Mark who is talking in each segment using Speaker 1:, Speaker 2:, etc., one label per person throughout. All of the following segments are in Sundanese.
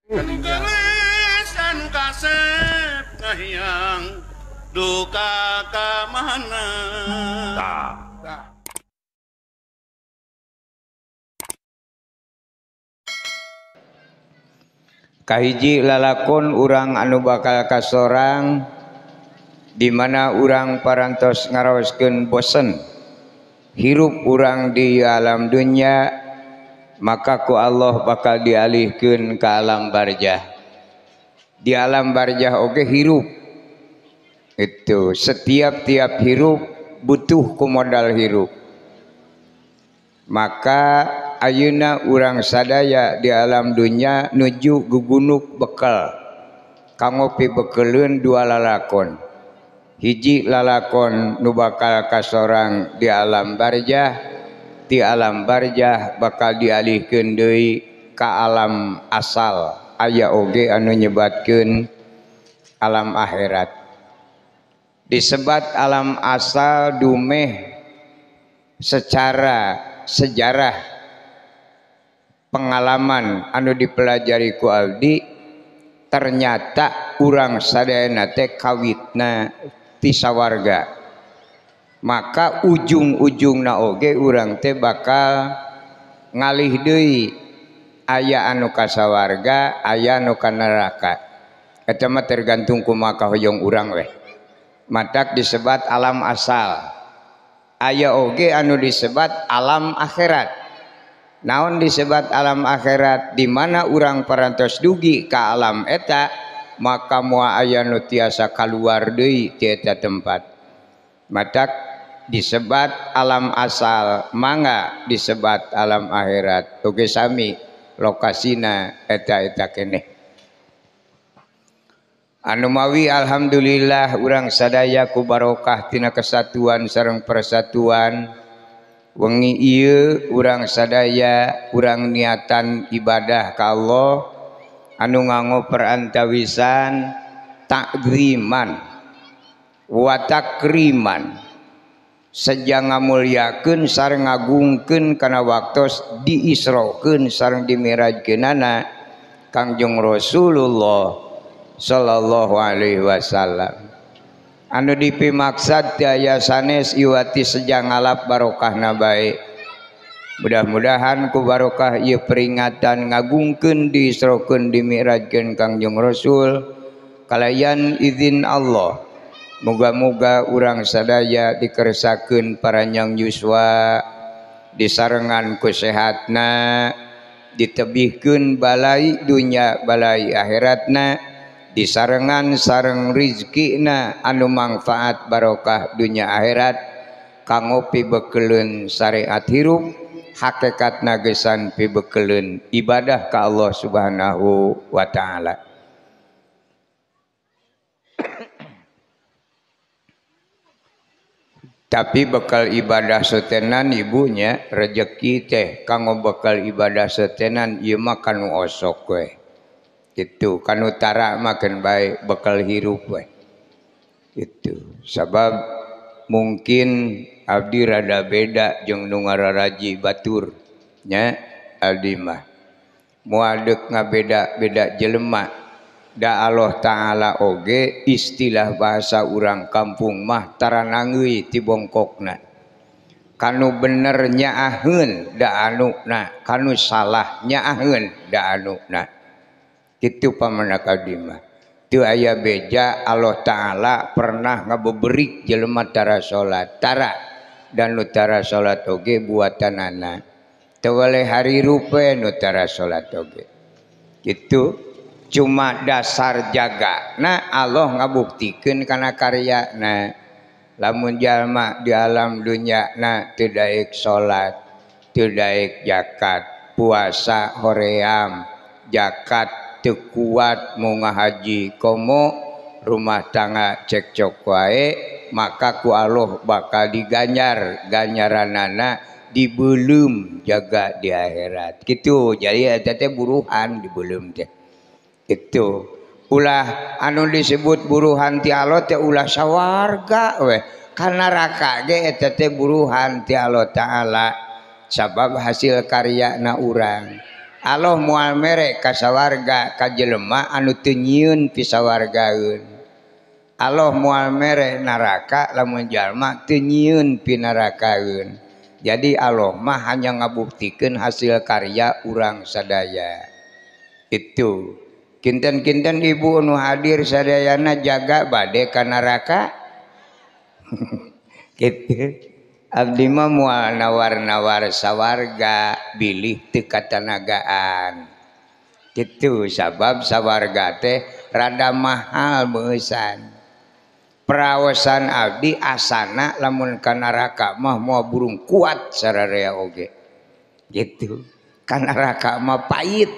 Speaker 1: Anu gelis anu kasep kahiyang duka ka mana. Tah.
Speaker 2: Kahiji lalakon urang anu bakal kasorang di mana urang parantos ngaraoskeun bosen hirup urang di alam dunya, maka ku Allah bakal dialihkeun ka alam barjah. Di alam barjah oge hirup itu setiap tiap hirup butuh ku modal hirup. Maka ayeuna urang sadaya di alam dunya nuju gugunuk bekal kanggo pibekeleun dua lalakon. Hiji lalakon nu bakal kasorang di alam barjah, di alam barjah bakal dialihkeun deui ka alam asal. Aya oge anu nyebatkeun alam akhirat. Disebat alam asal dumeh secara sejarah pengalaman anu dipelajari ku abdi, ternyata urang sadayana teh kawitna ti sawarga. Maka ujung-ujungna oge urang teh bakal ngalih deui, aya anu ka sawarga, aya anu ka neraka. Eta mah tergantung kumaha kahoyong urang weh. Matak disebat alam asal. Aya oge anu disebat alam akhirat. Naon disebat alam akhirat? Di mana urang parantos dugi ka alam eta, maka moal aya nu tiasa kaluar deui ti eta tempat. Matak disebat alam asal, mangga disebat alam akhirat. Oge sami lokasina eta-eta keneh. Anu mawi alhamdulillah urang sadaya ku barokah tina kesatuan sareng persatuan. Wengi ieu urang sadaya urang niatan ibadah ka Allah anu nganggo perantawisan takziman wa takriman, seja ngamulyakeun sareng ngagungkeun kana waktos diisrokeun sareng dimirajkeunana Kangjeng Rasulullah sallallahu alaihi wasallam. Anu dipimaksad ti aya sanes iwati seja ngalap barokahna bae. Mudah-mudahan ku barokah ieu peringatan ngagungkeun diisrokeun dimirajkeun Kangjeng Rasul kalayan izin Allah. Moga-moga urang sadaya dikersakeun paranjang yuswa, disarengan ku sehatna, ditebihkeun balai dunya balai akhiratna, disarengan sareng rizkina anu mangfaat barokah dunya akhirat kanggo pibekeleun syariat hirup, hakikatna gesan pibekeleun ibadah ka Allah Subhanahu wa taala. Tapi bekal ibadah setenan ibunya rejeki teh kanggo bekal ibadah setenan ieu mah kanu osok we. Gitu kanu tara makan baik bekal hirup we. Itu sabab mungkin abdi rada beda jeung nu ngararaji batur nya abdi mah. Moal deuk ngabeda-beda jelema. Da Allah Ta'ala oge istilah bahasa urang kampung mah taranangeui ti bongkokna. Kanu bener nyaaheun da anuna, kanu salah nyaaheun da anuna. Kitu pamanak abdi mah. Teu aya beja Allah Ta'ala pernah ngabeberik jelema tara salat, tara dan nu tara salat oge buatanana. Teu weleh harirup we nu tara salat oge. Kitu cuma dasar jaga. Nah Allah ngabuktikeun kana karyana. Lamun jalma di alam dunya na teu daek salat, teu daek zakat, puasa hoream, zakat teu kuat mau ngahaji komo, rumah tangga cekcok wae, maka ku Allah bakal diganjar, ganjaranana dibeuleum jaga di akhirat. Kitu jadi eta teh buruhan dibeuleum teh. Itu ulah anu disebut buruhan ti Allah teh ulah sawarga weh, ka neraka ge eta teh buruhan ti Allah Ta'ala sabab hasil karyana urang. Allah moal mere ka sawarga ka jelema anu teu nyieun pisawargaeun. Allah moal mere neraka lamun jalma teu nyieun pinarakaeun. Jadi Allah mah hanya ngabuktikeun hasil karya urang sadaya. Itu. Kinten-kinten ibu nu hadir sadayana jaga bade ka neraka. Gitu. Abdi mah moal nawar-nawar sawarga bilih teu katanagaan. Gitu sabab sawarga teh rada mahal beusan. Prawasan abdi asana lamun ka neraka mah moal burung kuat sararea oge. Gitu. Ka neraka mah pait.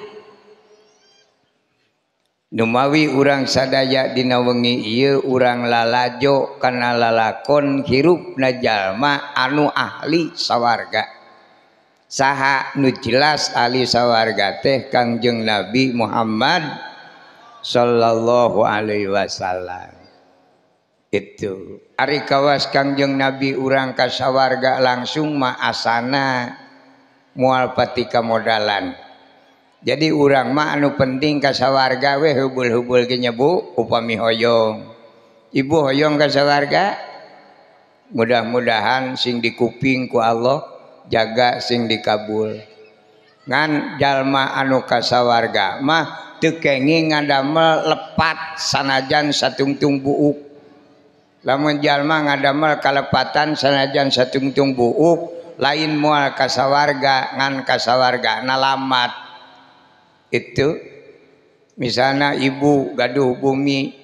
Speaker 2: Numawi urang sadaya dina wengi ieu urang lalajo kana lalakon hirupna jalma anu ahli sawarga. Saha nu jelas ahli sawarga teh Kangjeng Nabi Muhammad sallallahu alaihi wasallam. Itu ari kawas Kangjeng Nabi urang ka sawarga langsung mah asana moal pati kamodalan. Jadi urang mah anu penting ka sawarga we hubul-hubul ge nya Bu upami hoyong. Ibu hoyong ka sawarga? Mudah-mudahan sing dikuping ku Allah jaga sing dikabul. Ngan jalma anu ka sawarga mah teu kenging ngadamel lepat sanajan satungtung buuk. Lamun jalma ngadamel kalepatan sanajan satungtung buuk lain moal ka sawarga ngan ka sawarga nalamat. Itu misalnya ibu gaduh bumi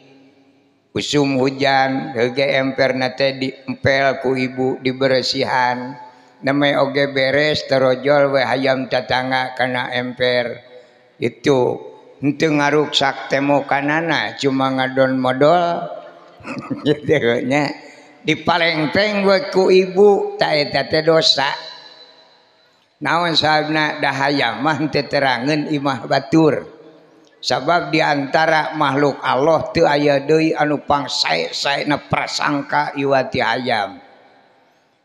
Speaker 2: usum hujan heuge emperna teh diempel ku ibu diberesihan namai oge beres terojol we hayam tatangga kana emper. Itu henteu ngaruksak temokanana cuma ngadon modol. Gitu nya dipalengpeng we ku ibu ta eta teh dosa. Naon sababna da hayam mah teu terangeun imah batur. Sabab di antara makhluk Allah teu aya deui anu pangsae-saena prasangka iwati hayam.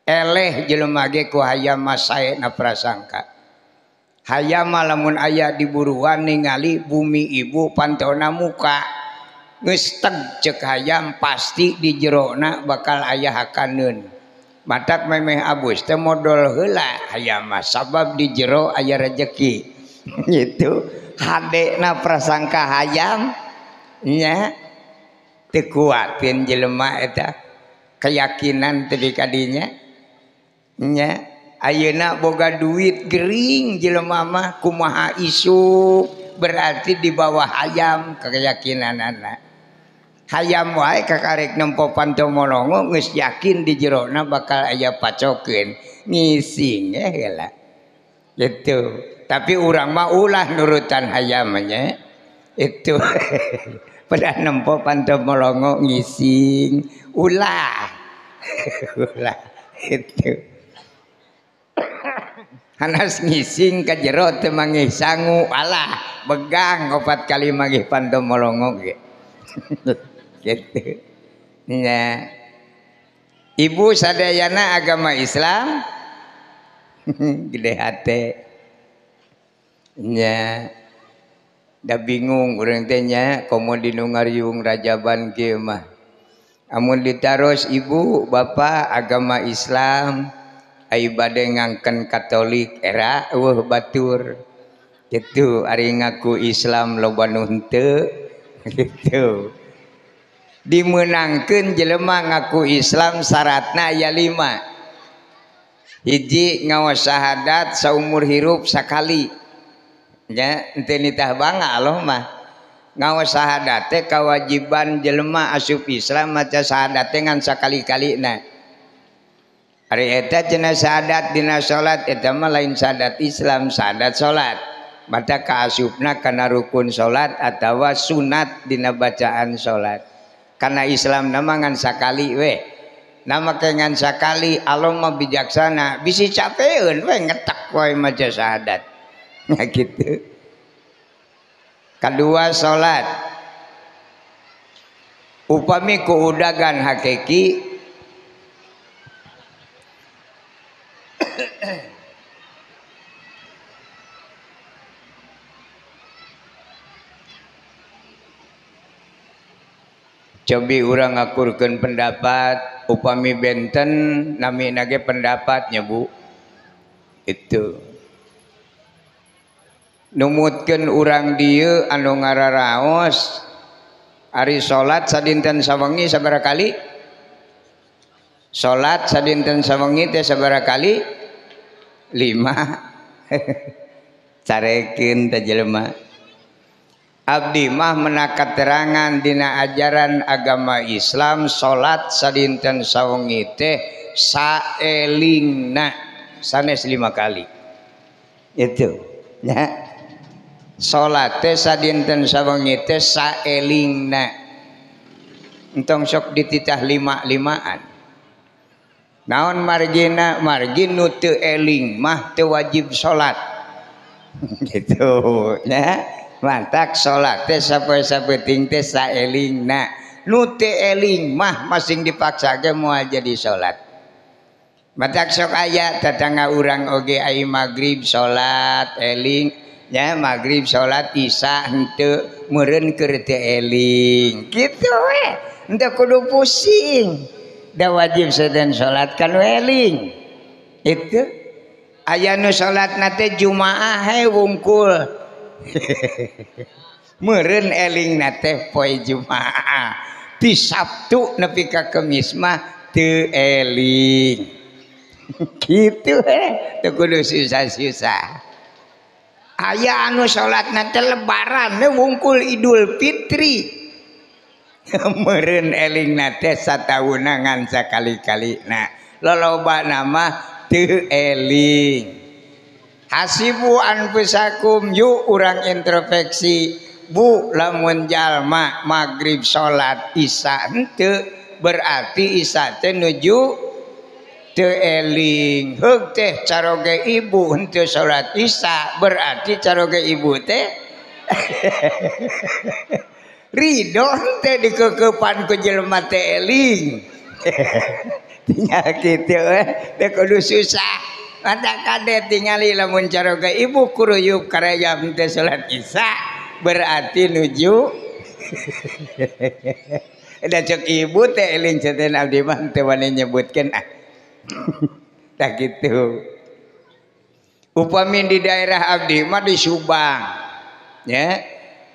Speaker 2: Eleh jelema ge ku hayam mah saena prasangka. Hayam mah lamun aya di buruan ningali bumi ibu pantona muka. Geus teg ceuk hayam pasti di jerona bakal aya hakaneun. Matak memeh abus teh modol heula hayam mah sabab di jero aya rejeki. Gitu hadena prasangka hayam nya teu kuatin jelema eta keyakinan teh kadinya nya ayeuna boga duit gering jelema mah kumaha isu berarti di bawah hayam keyakinanana. Hayam wae kakarek nempo panto molongo geus yakin di jerona bakal aya pacokeun ngising heula. Gitu. Tapi urang mah ulah nurutan hayam nya. Itu. Pada nempo panto molongo ngising ulah. Ulah itu. Hanas ngising ka jero teu mangih sangu alah begang opat kali mangih panto molongo ge. Gitu. Nya. Ibu sadayana agama Islam gede hate. Nya. Da bingung urang teh nya komo di nu ngariung rajaban kieu mah. Amun ditaros ibu bapak agama Islam ai bade ngangken Katolik era eueuh batur. Gitu ari ngaku Islam loba nu henteu. Gitu. Dimenangkeun jelema ngaku Islam syaratna aya 5. Hiji ngaos syahadat saumur hirup sakali. Nya henteu nitah bangga Allah mah. Ngaos syahadat teh kewajiban jelema asup Islam maca syahadat teh ngan sakali-kalina. Ari eta cenah syahadat dina salat eta mah lain syahadat Islam, syahadat salat. Mata kaasupna kana rukun salat atawa sunat dina bacaan salat. Karena Islam nama ngan sakali we. Nama ke ngan sakali Allah mah bijaksana, bisi capeun we ngetek wae maca syahadat. Nah gitu. Kedua salat. Upami ku udagan hakiki Cobi urang ngakurkeun pendapat upami benten namina ge pendapatnya Bu. Itu. Numutkeun urang dieu anu ngararaos ari salat sadinten sawengi sabaraha kali? Salat sadinten sawengi teh sabaraha kali? 5. Carekeun teh jelema. Abdi mah menak keterangan dina ajaran agama Islam salat sadinten sawengi teh saelingna sanes 5 kali. Itu nya. Salat teh sadinten sawengi teh saelingna. Entong sok dititah lima-limaan. Naon margina? Margin nu teu eling mah teu wajib salat. Gitu nya. Mantak salat teh sapoe-sapenting teh saelingna. Nu teu eling mah masing dipaksa ge moal jadi salat. Matak sok aya tetangga urang oge ai magrib salat eling nya, magrib salat isya henteu meureun keur teu eling. Kitu we, henteu kudu pusing. Da wajib sedan salat kan eling. Itu aya nu salatna teh Jumaah he wungkul. Meureun elingna teh poe Jumaah. Ti Sabtu nepi ka Kemis mah teu eling. Kitu he, teu kudu susah-susah. Aya anu salatna teh lebaran wungkul Idul Fitri. Meureun elingna teh satauna ngan sakali-kalina. Lolobana mah teu eling. Hasibu anfusakum, yuk urang introspeksi. Bu, lamun jalma magrib salat isya henteu berarti isya teh nuju teu eling. Heug teh caroge ibu henteu salat isya berarti caroge ibu teh ridho henteu dikekepan ku jelema teh eling. Tinggal kitu we, teu kudu susah. Mata kade tingali lamun caroge ibu kuruyup karayap henteu salat isya berarti nuju da cek ibu teh eling cenah abdi mah teu wani nyebutkeun ah. Tah kitu. Upami di daerah abdi mah di Subang ya,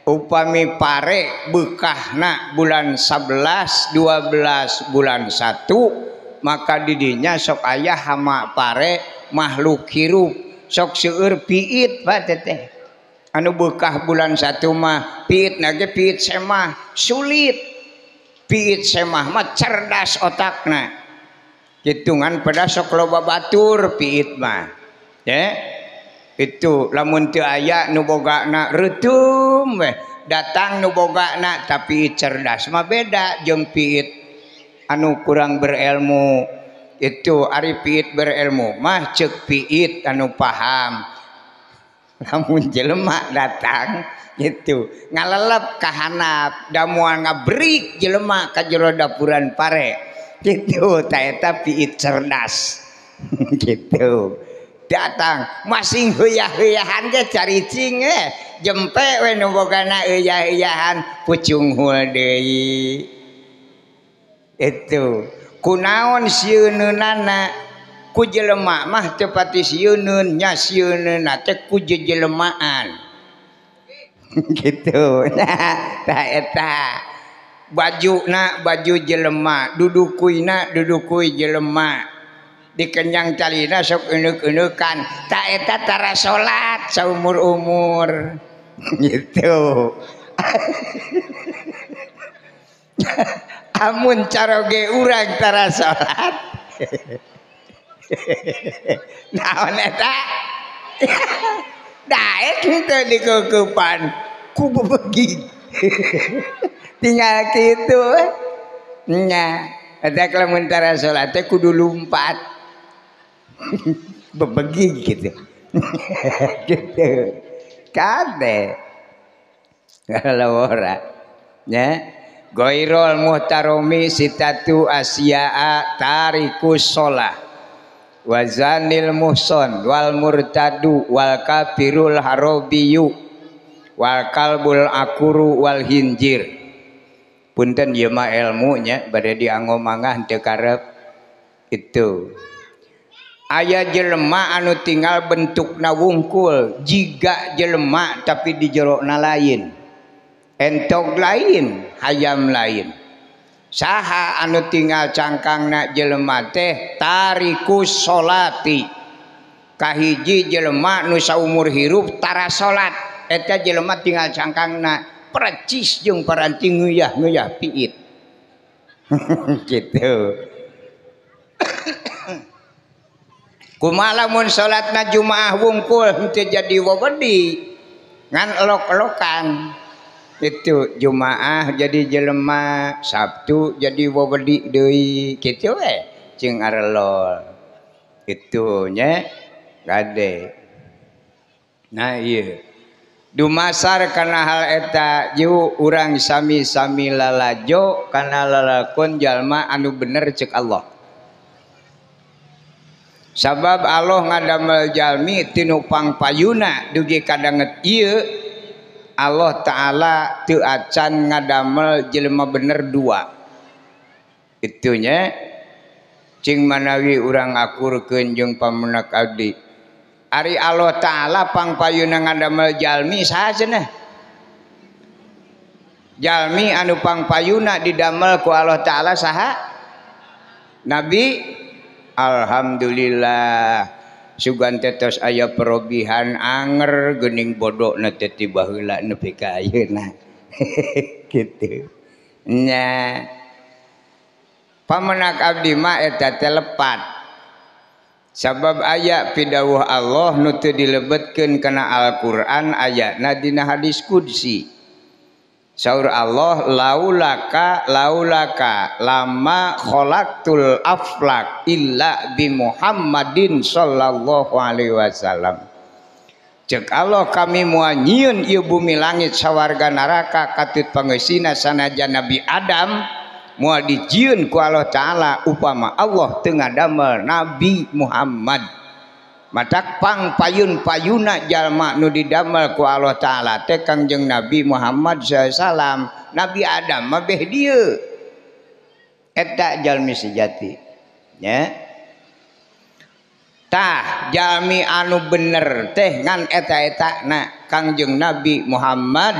Speaker 2: upami pare beukahna bulan 11 12 bulan 1 maka didinya sok aya hama pare makhluk hirup sok seueur piit Pak teteh. Anu beukah bulan 1 mah piit nage piit semah sulit. Piit semah mah cerdas otakna. Hitungan pada sok loba batur piit mah. Ya. Itu lamun teu aya nu bogana reuteum we datang nu bogana tapi cerdas mah beda jeung piit anu kurang berilmu. Itu ari piit berilmu mah ceuk piit anu paham. Lamun jelema datang itu ngalelep ka handap da moal ngabrik jelema ka jero dapuran pare. Gitu ta eta piit cerdas. Gitu. Datang masing heuya-heuyahan ge caricing we jempe we nu bogana heuya-heuyahan pucunghul deui. Itu kunaon sieuneunana ku jelema mah teu pati sieuneun nya sieuneunna teh ku jejelemaan. Gitu. Nah tah eta bajuna baju jelema, dudukuina dudukui jelema, dikenyang calina sok euneuк-eunukan tah eta tara salat saumur-umur. Gitu. Amun caroge urang tara salat naon eta daek henteu dikukupan ku bebegi. Tinggal kitu nya eta lamun tara salat teh kudu lumpat bebegi gitu. Gitu kade kalau ora nya. Goirol muhtaromi sitatu asya'a tarikus sholah wazanil muhson wal murtadu wal kafirul harobiyu wal kalbul akuru wal hinjir. Punten ieu mah ilmunya bade dianggo mangga henteu karep itu. Aya jelema anu tinggal bentukna wungkul jiga jelema tapi di jerona lain. Entog lain, hayam lain. Saha anu tinggal cangkangna jelema teh tarikus sholati. Kahiji jelema nu saumur hirup tara salat, eta jelema tinggal cangkangna percis jeung paranti nguyah-nguyah piit. Gitu. Kumaha lamun salatna Jumaah wungkul henteu jadi wewedi ngan elok-elokan. Itu Jumaah jadi jelema, Sabtu jadi wewedi deui kitu we cing arelol. Itu nya gade. Nah ieu dumasar kana hal eta ju urang sami-sami lalajo kana lalakon jalma anu bener cek Allah. Sabab Allah ngadamel jalmi tinu pangpayuna dugi kadanget ieu Allah Ta'ala teu acan ngadamel jelema bener dua. Itunya cing manawi urang akurkeun jeung pamenak abdi. Ari Allah Ta'ala pangpayuna ngadamel jalmi saha cenah? Jalmi anu pangpayuna didamel ku Allah Ta'ala saha? Nabi. Alhamdulillah sugan teh tos aya perobihan anger geuning bodona teh ti baheula nepi ka ayeuna. Kitu nya pamenak abdi mah eta teh lepat. Sabab aya pidawuh Allah nu teu dilebetkeun kana Al-Qur'an ayana dina hadis qudsi. Saur Allah laulaka laulaka lama khalaqtul aflak illa bi Muhammadin sallallahu alaihi wasallam. Cek Allah kami moal nyieun ieu bumi langit sawarga neraka katut pangeusina sanajan Nabi Adam moal dijieun ku Allah Ta'ala upama Allah teu ngadamel Nabi Muhammad. Matak pang payun-payuna jalma nu didamel ku Allah Ta'ala teh Kangjeng Nabi Muhammad sallallahu alaihi wasallam. Nabi Adam mah beh dieu. Eta jalmi sejati nya. Tah jalmi anu bener teh ngan eta-etana Kangjeng Nabi Muhammad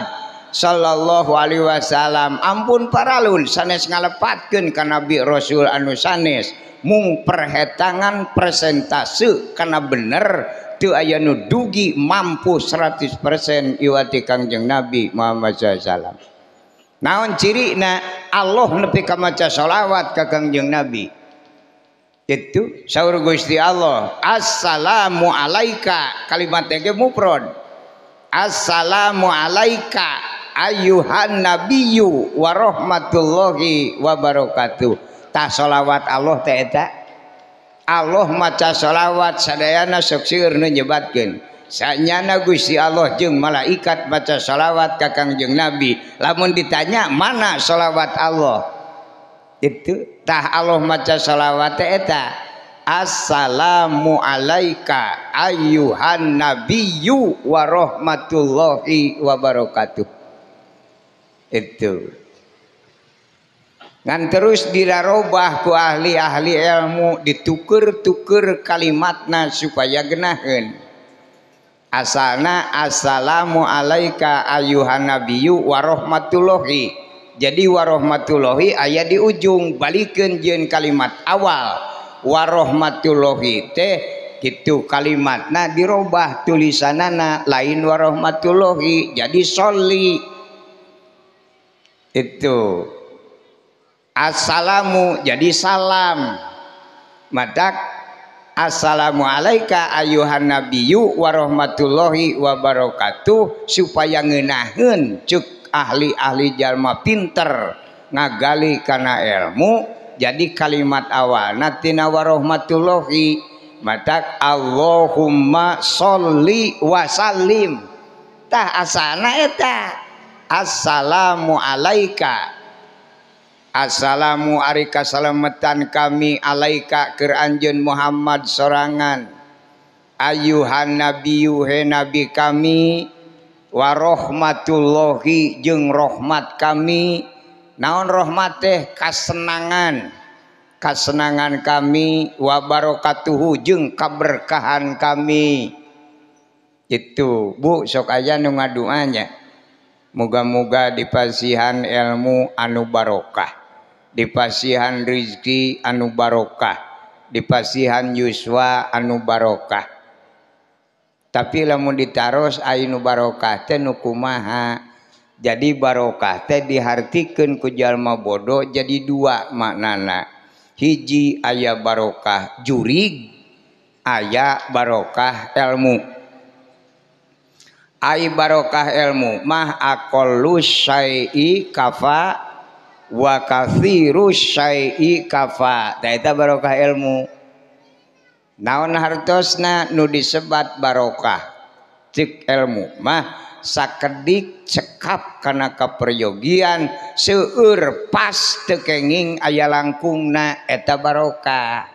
Speaker 2: sallallahu alaihi wasallam. Ampun paralun sanes ngalepatkeun ka Nabi Rasul anu sanes mung perhetangan persentase kana bener teu aya nu dugi mampu 100% iwati Kangjeng Nabi Muhammad sallallahu alaihi wasallam. Naon cirina Allah nepi ka maca sholawat ka Kangjeng Nabi. Itu saur Gusti Allah assalamu alaika kalimat teh mufrad. Assalamu alaika ayyuhan nabiyyu wa rahmatullahi wa barakatuh. Tah sholawat Allah teh eta. Allah maca sholawat sadayana sok seueur nu nyebatkeun. Sanyana Gusti Allah jeung malaikat maca sholawat ka Kangjeng Nabi. Lamun ditanya mana sholawat Allah? Itu tah Allah maca sholawat teh eta. Assalamu alaika ayyuhan nabiyyu wa rahmatullahi wa barakatuh. Itu ngan terus dirarobah ku ahli-ahli ilmu dituker-tuker kalimatna supaya genaheun. Asalna assalamu alaika ayyuhan nabiyyu wa rahmatullahi. Jadi wa rahmatullahi aya di ujung, balikeun jeung kalimat awal wa rahmatullahi teh kitu kalimatna dirobah tulisanana lain wa rahmatullahi jadi sholli. Itu assalamu jadi salam. Matak assalamu alaika ayuhan nabiyyu wa rahmatullahi wa barakatuh supaya ngeunaheun cek ahli-ahli jalma pinter ngagali kana ilmu. Jadi kalimat awalna tina wa rahmatullahi. Matak Allahumma sholli wa sallim. Tah asalna eta assalamu alaika. Assalamu ari kasalametan kami alaika keur anjeun Muhammad sorangan ayuhan nabiyyu he nabi kami wa rahmatullahi jeung rahmat kami Naon rahmat teh kasenangan. Kasenangan kami wa barakatuhu jeung kaberkahan kami. Itu Bu sok aya nu ngaduanya. Moga-moga dipasihan ilmu anu barokah, dipasihan rizki anu barokah, dipasihan yuswa anu barokah. Tapi lamun ditaros aya nu barokah teh nu kumaha? Jadi barokah teh dihartikeun ku jalma bodoh jadi dua maknana. Hiji aya barokah jurig, aya barokah ilmu. Ai barokah ilmu mah aqallu syai'i kafa wa katsiru syai'i kafa. Tah eta barokah ilmu. Naon hartosna nu disebat barokah cek ilmu mah sakedik cekap kana kaperyogian seueur pas teu kenging aya langkungna eta barokah.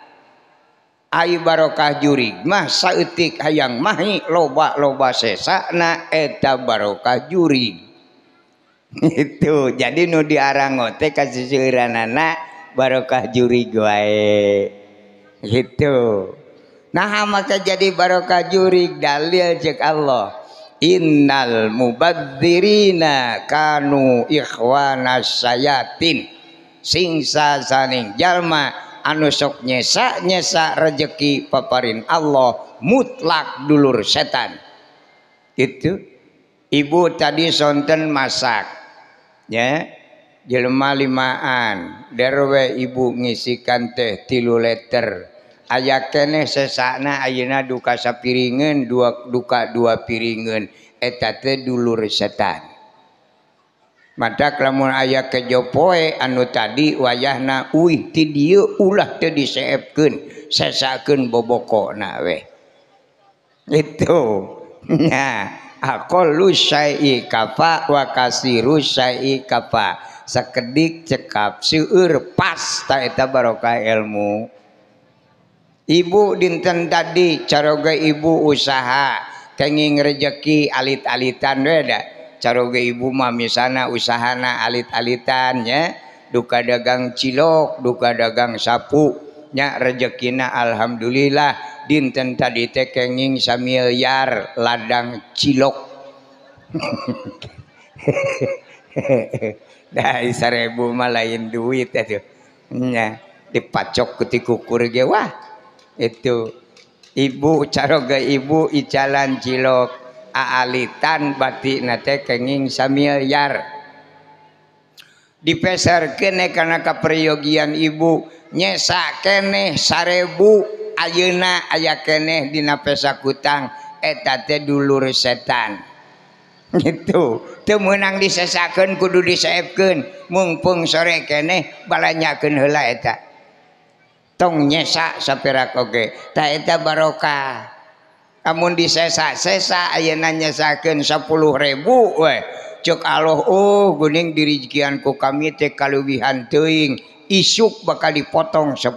Speaker 2: Ai barokah jurig mah saeutik hayang mahi loba-loba sesana eta barokah jurig. Itu jadi nu diarango teh kasiseuranana barokah jurig wae. Gitu. Nah maka jadi barokah jurig dalil cek Allah. Innal mubadzirina kanu ikhwana sayatin. Singsa saning jalma anu sok nyesa-nyesa rejeki paparin Allah mutlak dulur setan. Itu ibu tadi sonten masak ya jelema limaan derwe ibu ngisikan teh 3 liter aya keneh sesakna ayeuna duka sapiringeun dua duka dua piringeun eta teh dulur setan. Matak lamun aya kejo poe anu tadi wayahna uih ti dieu ulah teu diseepkeun sesakeun bobokona we. Itu nya aqallu syai'i kafa wa kasiru syai'i kafa. Sakedik cekap seueur pas ta eta barokah ilmu. Ibu dinten tadi caroge ibu usaha kenging rejeki alit-alitan we da. Caroge ibu mah misalna usahana alit-alitan nya duka dagang cilok duka dagang sapu nya rejekina alhamdulillah dinten tadi teh kenging samiliar ladang cilok. Dah 1000 mah lain duit atuh nya dipacok ku ti kukur ge wah. Itu ibu caroge ibu icalan cilok aalitan batina teh kenging samiliar dipeserkeun kana kaperyogian ibu nyesa keneh 1000 ayeuna aya keneh dina pesa kutang eta teh dulur setan. Gitu teu meunang disesakeun kudu diseepkeun mungpung sore keneh balanyakeun heula eta tong nyesa saperak oge tah eta barokah. Amun disesa-sesa ayeuna nyesakeun 10.000 we cek Allah oh geuning dirizkian ku kami teh kaluwihan teuing isuk bakal dipotong 10.000.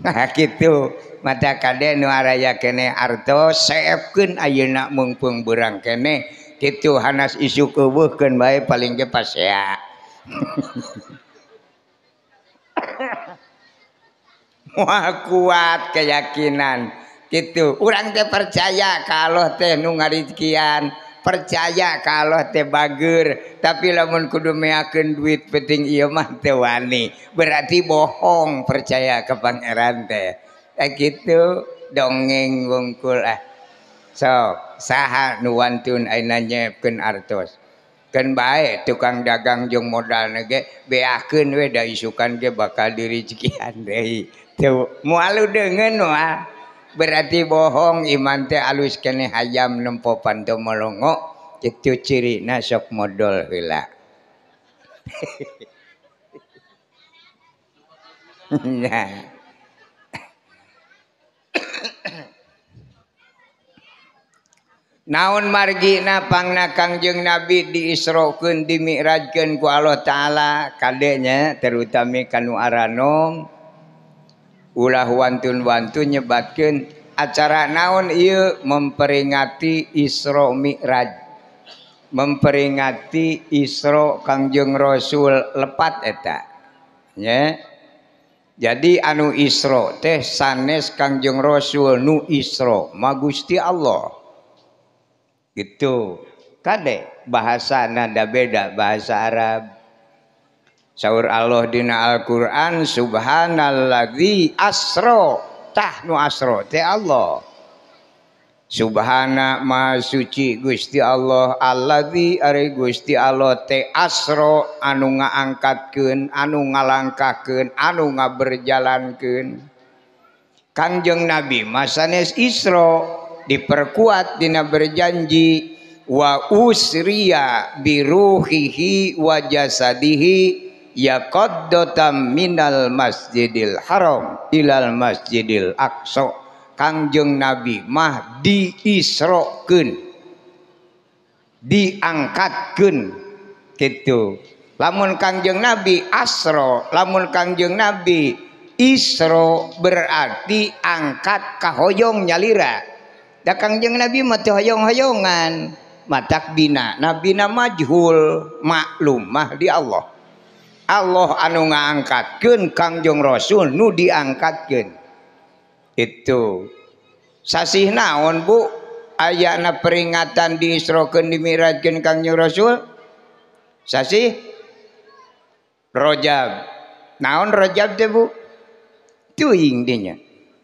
Speaker 2: Nah kitu mata kade nu araya keneh artos seepkeun ayeuna meungpeung beurang keneh kitu hanas isuk eueuhkeun bae paling ge pasea. Wah kuat keyakinan gitu. Urang teh percaya kalau teh nu ngarizkian, percaya kalau teh bager, tapi lamun kudu meakeun duit penting ieu mah teu wani. Berarti bohong percaya ke pangeran teh. Gitu dongeng wungkul ah. Sok saha nu wantun ayeuna nyeepkeun artos. Keun bae tukang dagang jeung modalna ge beakeun we da isukan ge bakal dirizkian deui. Teu moal deungeun mah. Berarti bohong iman teh alus keneh hayam nempo panto melongo itu cirina sok modal heula. Nah. Naon margina pangna Kangjeng Nabi diisrokeun dimi'rajkeun ku Allah Ta'ala kadenya terutami kanu aranom ulah wantun-wantun nyebatkeun acara naon ieu memperingati Isra Mi'raj. Memperingati Isra Kangjeng Rasul lepat eta nya. Jadi anu Isra teh sanes Kangjeng Rasul nu Isra ma Gusti Allah. Gitu. Kade bahasa nada beda bahasa Arab. Saur Allah dina Al-Qur'an subhanalladzi asra, tah nu asra teh Allah. Subhana maha suci Gusti Allah alladzi ari Gusti Allah teh asra anu ngaangkatkeun anu ngalangkahkeun anu ngaberjalankeun. Kangjeng Nabi masanes Isra diperkuat dina berjanji wa usriya biruhihi wa jasadihi yaqaddatam minal masjidil haram ilal masjidil aqsa. Kangjeng Nabi mah diisrokeun, diangkatkeun gitu. Lamun Kangjeng Nabi asro, lamun Kangjeng Nabi isro berarti angkat kahoyong nyalira. Da Kangjeng Nabi mah teu hoyong-hoyongan, matak bina nabina majhul maklum mah di Allah. Allah anu ngaangkatkeun Kangjeng Rasul nu diangkatkeun. Itu sasih naon Bu ayana peringatan diisrokeun dimi'rajkeun Kangjeng Rasul? Sasih Rajab. Naon Rajab teh Bu? Teuing dinya.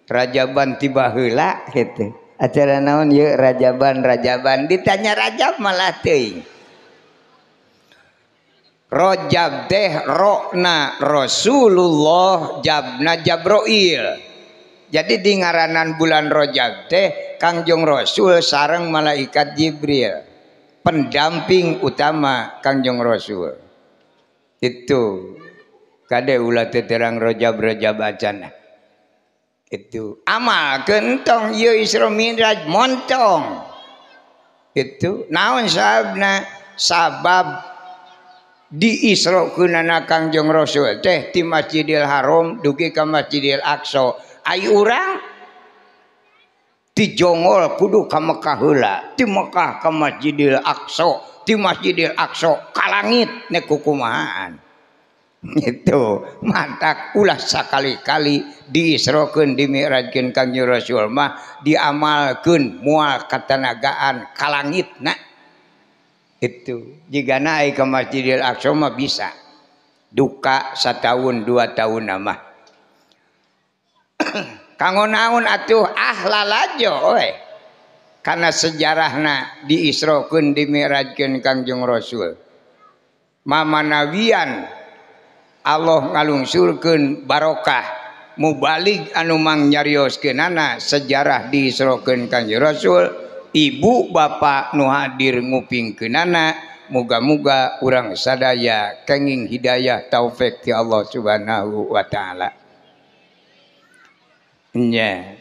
Speaker 2: Rajaban tiba heula kitu. Acara naon ieu Rajaban Rajaban ditanya Rajab malah teuing. Rajab teh rokna Rasulullah jabna Jabroil. Jadi di ngaranan bulan Rajab teh Kangjeng Rasul sareng malaikat Jibril, pendamping utama Kangjeng Rasul. Itu kade ulah teu terang Rajab Rajab acan. Itu amal kentong ieu Isra Mi'raj montong. Itu naon sababna? Sabab di Isra-keunana Kangjeng Rasul teh ti Masjidil Haram dugi ka Masjidil Aqsa. Ai urang ti jongol kudu ka Mekah heula, ti Mekah ka Masjidil Aqsa, ti Masjidil Aqsa ka langit nek kukumahaan. Itu mantak ulah sakali-kali diisrokeun dimi'rajkeun Kangjeng Rasul mah diamalkeun moal katanagaan ka langitna. Itu jigana ai ka Masjidil Aqsa mah bisa duka satahun dua tahun mah. Kanggo naon atuh ah lalajo we. Karena sejarahna diisrokeun dimi'rajkeun Kangjeng Rasul. Mamanawian Allah ngalungsurkeun barokah mubalig anu mang nyarioskeunana sejarah diisrokeun Kangjeng Rasul. Ibu bapak nu hadir ngupingkeunana muga-muga urang sadaya kenging hidayah taufik ti Allah Subhanahu wa taala. Nya.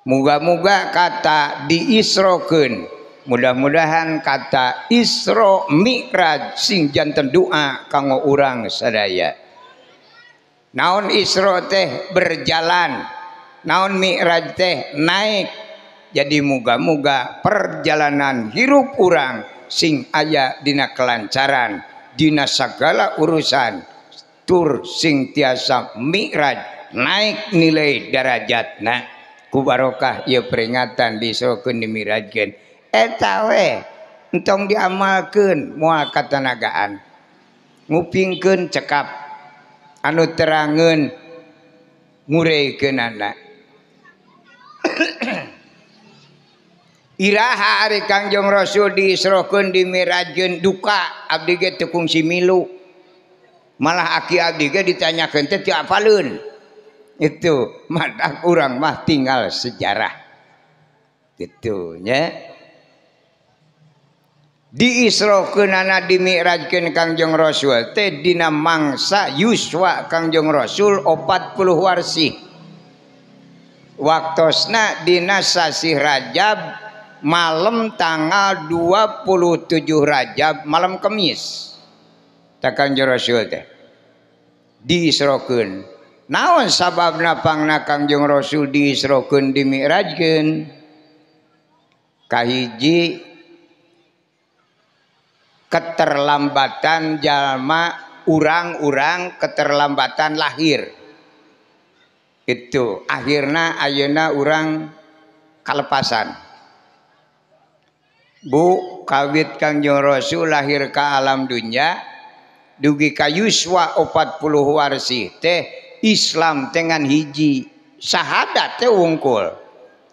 Speaker 2: Muga-muga kata diisrokeun, mudah-mudahan kata Isra Mi'raj sing janten doa kanggo urang sadaya. Naon Isra teh berjalan, naon Mi'raj teh naik. Jadi muga-muga perjalanan hirup urang sing aya dina kelancaran, dina segala urusan, tur sing tiasa mi'raj naik nilai darajatna ku barokah ieu peringatan diisrokeun dimi'rajkeun. Eta we entong diamalkeun moal katanagaan, ngupingkeun cekap anu terangeun ngureikeunana. Iraha ari Kangjeng Rasul diisrokeun dimi'rajkeun duka abdi ge teu kungsi milu, malah aki abdi ge ditanyakeun teh teu apaleun. Itu matak urang mah tinggal sejarah gitu nya. Diisrokeunana dimi'rajkeun Kangjeng Rasul teh dina mangsa yuswa Kangjeng Rasul 40 warsih. Waktosna dina sasih Rajab malam tanggal 27 Rajab malam Kemis. Ta Kangjeng Rasul teh diisrokeun. Naon sababna pangna Kangjeng Rasul diisrokeun dimi'rajkeun? Kahiji Keterlambatan jalma urang-urang keterlambatan lahir. Itu akhirna ayeuna urang kalepasan. Bu kawit Kangjeng Rasul lahir ka alam dunya dugi ka yuswa 40 warsi teh Islam dengan hiji syahadat teh wungkul.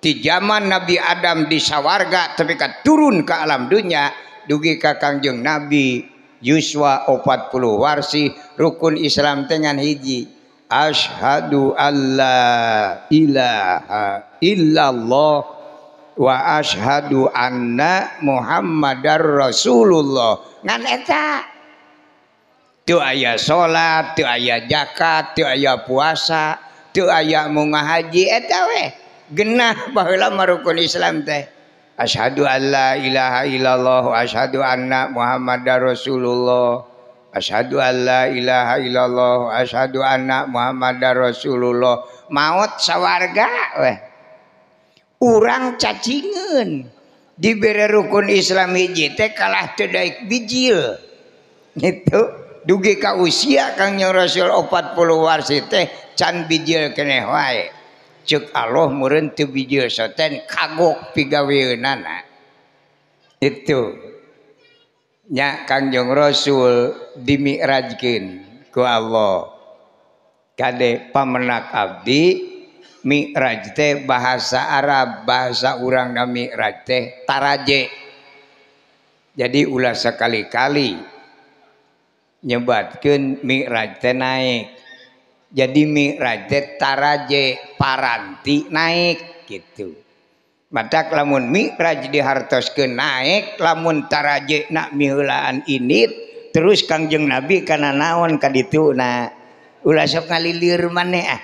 Speaker 2: Di zaman Nabi Adam di sawarga tapi ka turun ke alam dunya dugi ka Kangjeng Nabi yuswa 40 warsi rukun Islam dengan hiji asyhadu alla ilaha illallah wa asyhadu anna Muhammadar Rasulullah. Ngan eta teu aya salat, teu aya zakat, teu aya puasa, teu aya munga haji eta we. Genah baheula mah rukun Islam teh. Asyhadu alla ilaha illallah wa asyhadu anna Muhammadar Rasulullah. Asyhadu alla ilaha illallah wa asyhadu anna Muhammadar Rasulullah. Maot sawarga weh. Urang cacingeun dibere rukun Islam hiji teh kalah teu daek bijil. Gitu. Dugi ka usia Kangjeng Rasul 40 warsi teh can bijil keneh wae. Ceuk Allah meureun teu bijil soten kagok pigaweunana. Itu nya Kangjeng Rasul dimi'rajkeun ku Allah. Kade pamenak abdi mi'raj teh bahasa Arab, bahasa urang na mi'raj teh taraje. Jadi ulah sekali-kali nyebatkeun mi'raj teh naik. Jadi mi'raj teh taraje paranti naik gitu. Matak lamun mi'raj dihartoskeun naik, lamun taraje nak miheulaan init terus Kangjeng Nabi kana naon ka dituna. Ulah sok ngalilir maneh ah.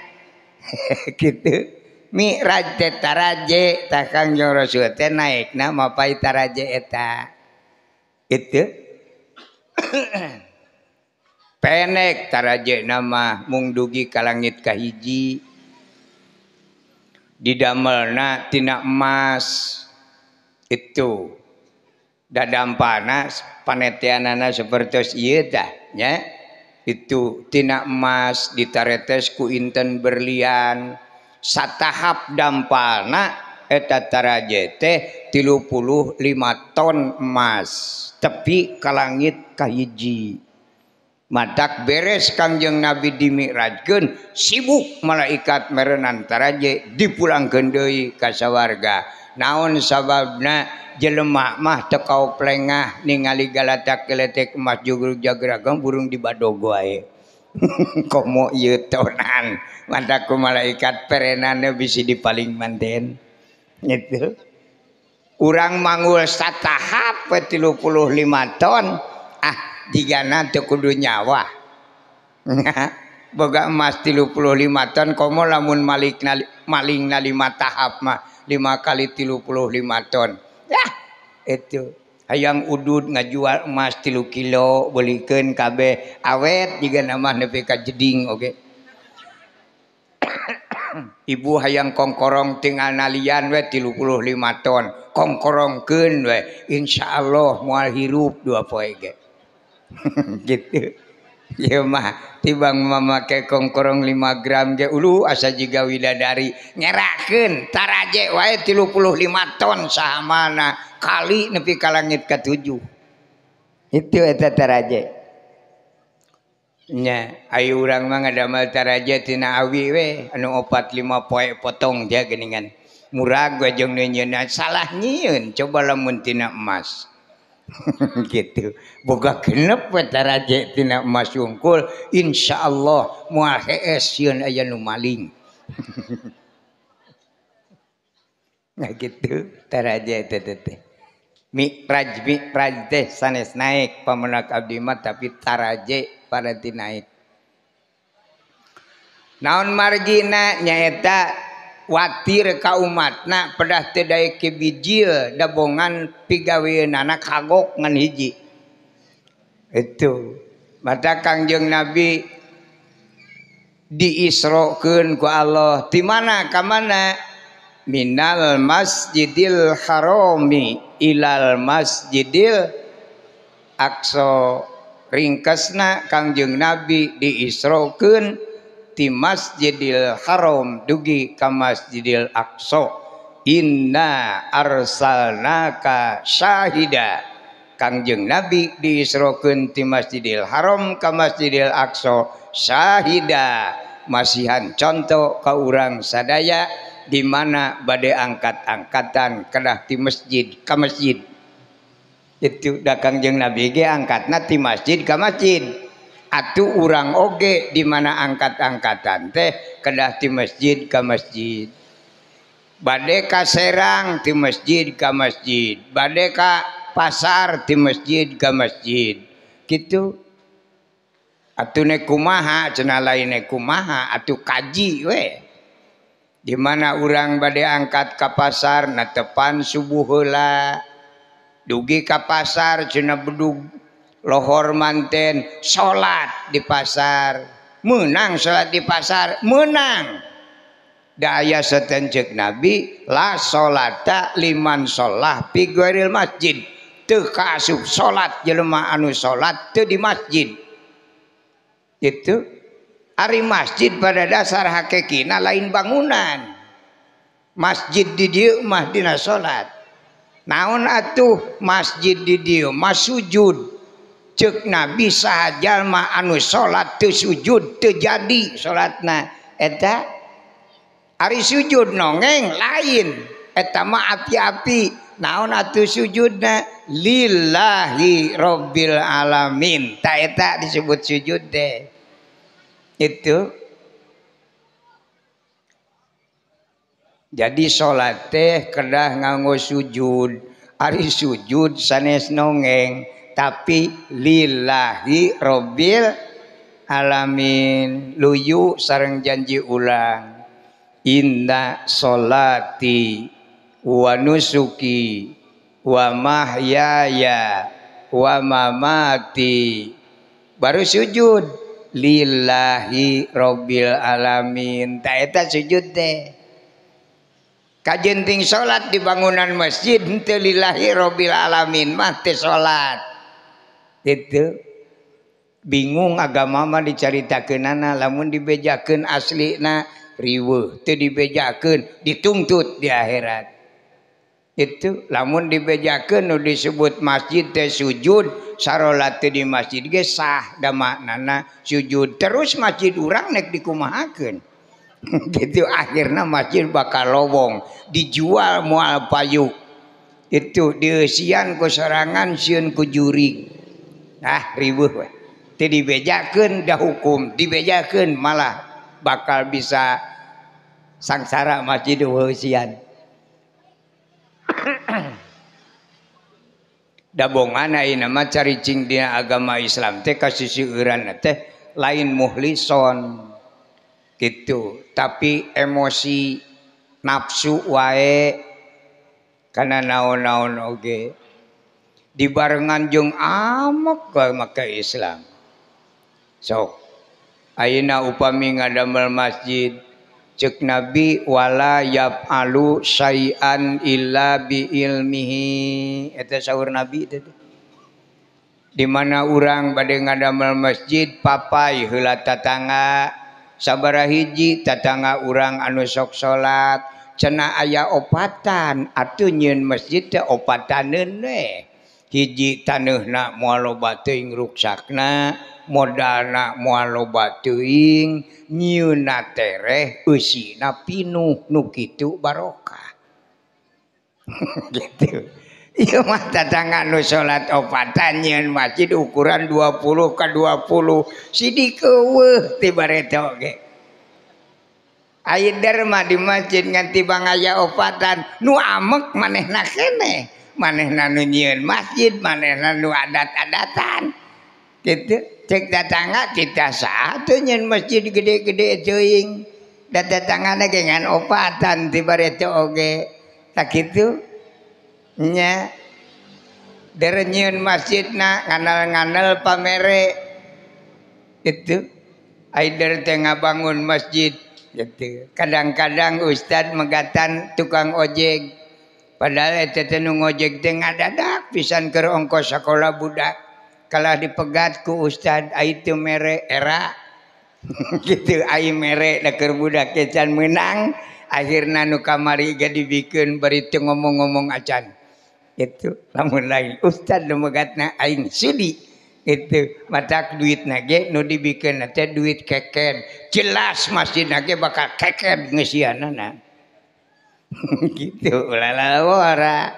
Speaker 2: Gitu. Mi'raj teh taraje tah Kangjeng Rasul teh naikna mapai taraje eta. Itu. Pendek taraje nama mung dugi ka langit kahiji didamelna tina emas itu dadampana panetianana sapertos ieu tah nya itu tina emas ditaretes ku inten berlian satahap dampalna eta taraje teh 35 ton emas tepi ka langit kahiji. Matak beres Kangjeng Nabi dimi'rajkeun sibuk malaikat merenan taraje dipulangkeun deui ka sawarga. Naon sababna jelema mah teu kaoplengah ningali galatak geletek emas jugrug jagragam burung dibadog wae. Komo ieu tonan matak ku malaikat perenanna bisi dipaling manten. Gitu. Urang manggul satahap 35 ton ah jigana teu kudu nyawa. Boga emas 35 ton komo lamun malingna 5 tahap mah 5 kali 35 ton. Yah, itu. Hayang udud ngajual emas 3 kilo belikeun kabeh awet jigana mah nepi ka jeding oge. Ibu hayang kongkorong tinggal nalian we 35 ton. Kongkorongkeun we insyaallah moal hirup 2 poe ge. Gitu. Ieu mah tibang mamake kongkorong 5 gram ge ulu asa jiga widadari nyerakeun taraje wae 35 ton sahamana kali nepi ka langit ka-7. Itu eta taraje. Nya ayo urang mah ngadamel taraje tina awi we anu 4 5 poe potong dia geuningan. Murag we jeung nyieunna salah nyieun coba lamun tina emas. Gitu. Boga genep we taraje tina emas wungkul insyaallah moal hees sieun aya nu maling. Nah gitu taraje teh teh. Mi'raj mi'raj teh sanes naik pamenak abdi mah tapi taraje paranti naik. Naon margina nyaeta watir ka umatna pedah teu daek bijil dabongan pigaweunana kagok ngan hiji. Itu mata Kangjeng Nabi diisrokeun ku Allah di mana ka mana? Minal Masjidil Harami ilal Masjidil Aqsa. Ringkesna Kangjeng Nabi diisrokeun ti Masjidil Haram dugi ka Masjidil Aqsa. Inna arsalnaka syahida. Kangjeng Nabi diisrokeun ti Masjidil Haram ka Masjidil Aqsa syahida, masihan contoh ka urang sadaya di mana bade angkat-angkatan kedah ti masjid ka masjid. Itu da Kangjeng Nabi ge angkatna ti masjid ka masjid. Atuh urang oge di mana angkat-angkatan teh kedah ti masjid ka masjid. Bade ka Serang ti masjid ka masjid, bade ka pasar ti masjid ka masjid. Kitu. Atuh nek kumaha cenah lain nek kumaha atuh kaji we. Di mana urang bade angkat ka pasar netepan subuh heula. Dugi ka pasar cenah bedug lohor manten salat di pasar. Menang salat di pasar, menang. Da aya setan ceuk Nabi la salata liman sholah fi ghairil masjid. Teu kaasup salat jelema anu salat teu di masjid. Itu ari masjid pada dasar hakikina lain bangunan. Masjid di dieu mah dina salat. Naon atuh masjid di dieu mah sujud. Ceuk Nabi saha jalma anu salat teu sujud teu jadi salatna. Eta ari sujud nongeng lain, eta mah api-api. Naon atuh sujudna? Lillahi rabbil alamin. Ta eta disebut sujud teh. Itu. Jadi salat teh kedah nganggo sujud. Ari sujud sanes nongeng, tapi lillahi rabbil alamin. Luyu sareng janji ulang. Inna solati wa nusuki wa mahyaya wa mamati. Baru sujud lillahi rabbil alamin. Ta eta sujud teh. Kajenting salat di bangunan masjid henteu lillahi rabbil alamin mah teu salat. Itu bingung agama mah dicaritakeunana lamun dibejakeun aslina riweuh, teu dibejakeun dituntut di akhirat. Itu lamun dibejakeun nu disebut masjid teh sujud, sarolat teh di masjid ge sah da maknana sujud. Terus masjid urang nek dikumahakeun. Gitu akhirna masjid bakal lowong, dijual moal payu. Itu dieusian ku sorangan sieun ku jurig. Ah riweuh we. Teu dibejakeun da hukum, dibejakeun malah bakal bisa sangsara masjid eusian. Dabongan ayeuna mah caricing dina agama Islam teh kasiseueuran teh lain muhlison gitu, tapi emosi nafsu wae kana naon-naon oge dibarengan jeung amek make Islam. Sok ayeuna upami ngadamel masjid ceuk Nabi wala yaf'alu syai'an illa bi ilmihi. Eta saur Nabi teh. Di mana urang bade ngadamel masjid papai heula tatangga sabaraha hiji tatangga urang anu sok salat cenah aya opatan atuh nyieun masjid teh opataneun we. Hiji taneuhna moal loba teuing ruksakna, modalna moal loba teuing, nyieunna tereh eusina pinuh nu kitu barokah. Gitu. Ieu mah tatangga nu salat opatan nyieun masjid ukuran 20 ka 20 sidik eueuh ti bareto ge. Aya derma di masjid ngan tibang aya opatan nu amek manehna keneh. Manehna nu nyieun masjid, manehna nu adat-adatan. Gitu. Cek tatangga kita saha teu nyieun masjid gede-gede teuing. Da tatanggana ge ngan opatan ti bareto oge. Tak kitu nya. Der nyieun masjidna nganal-nganal pamere. Gitu. Ai der teh ngabangun masjid gitu. Kadang-kadang ustad megatan tukang ojek. Padahal eta teh nu ngojek teh ngadadak pisan keur ongkos sakola budak. Kalah dipegat ku ustad ai teu mere era. Gitu ai mere da keur budak ge can meunang. Akhirna nu kamari ge dibikeun bari teu ngomong-ngomong acan. Gitu lamun lain ustad nu megatna aing sudi. Itu matak duitna ge nu dibikeun teh duit keken. Jelas masjidna ge bakal keken ngeusianana. Gitu ulah lalawara.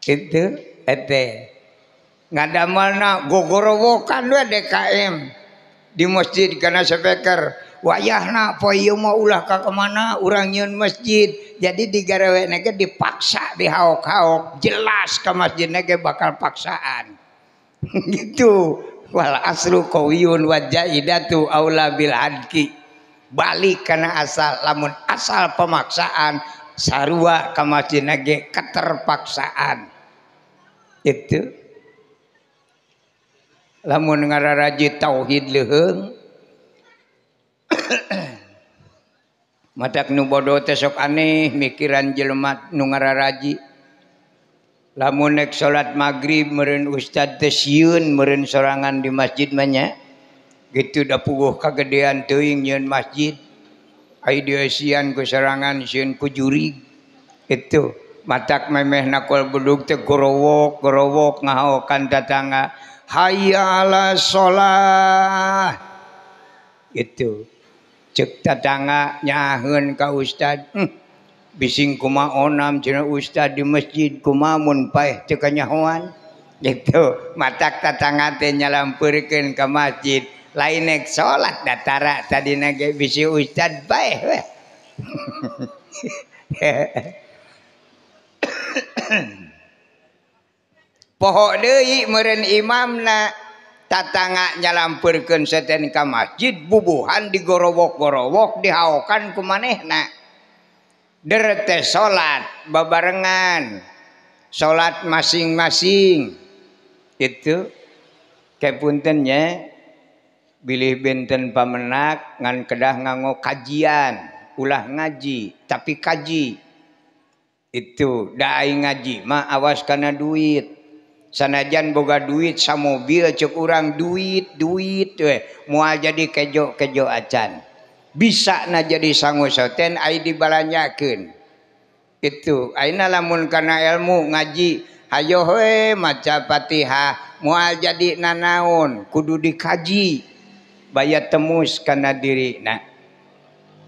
Speaker 2: Itu teh ngadamelna gogorowokan we DKM di masjid kana speaker. Wayahna poe ieu mah ulah ka kemana urang nyieun masjid. Jadi digarawena ge dipaksa dihaok-haok. Jelas ka masjidna ge bakal paksaan. Gitu. Wal aslu qawiyun wa jaidatu aula bil hadki. Balik kana asal, lamun asal pemaksaan sarua ka masjidna ge keterpaksaan. Itu lamun ngararaji tauhid leuheung matak nu bodoh teh sok aneh mikiran jelema nu ngararaji. Lamun nek salat magrib meureun ustad teh sieun meureun sorangan di masjid mah nya. Gitu da puguh kagedean teuing nyieun masjid. Ai dieusian ku sorangan sieun ku jurig. Itu matak memeh nakol bedug teh gorowok-gorowok ngahaokan tatangga. Hayya 'alas shalah. Gitu. Cek tatangga nyaheun ka ustad. Bising kumaha onam cenah ustad di masjid kumaha mun paeh teu kanyahoan. Gitu. Matak tatangga teh nyalampeurkeun ka masjid. Lain nek salat datara tadina ge bisi ustad paeh we. Poho deui meureun imamna tatangga nyalampeurkeun seten ka masjid bubuhan digorowok-gorowok dihaokan ku manehna. Derete salat babarengan, salat masing-masing. Itu kepunten nya bilih benten pamenak ngan kedah nganggo kajian, ulah ngaji tapi kaji. Itu da ai ngaji mah awas kana duit. Sanajan boga duit samobil cek urang duit duit we moal jadi kejo-kejo acan. Bisa na jadi sangu soten ai dibalanyakeun. Itu ayeuna lamun kana ilmu ngaji hayo we maca Fatihah moal jadi nanaon kudu dikaji baya temus kana dirina.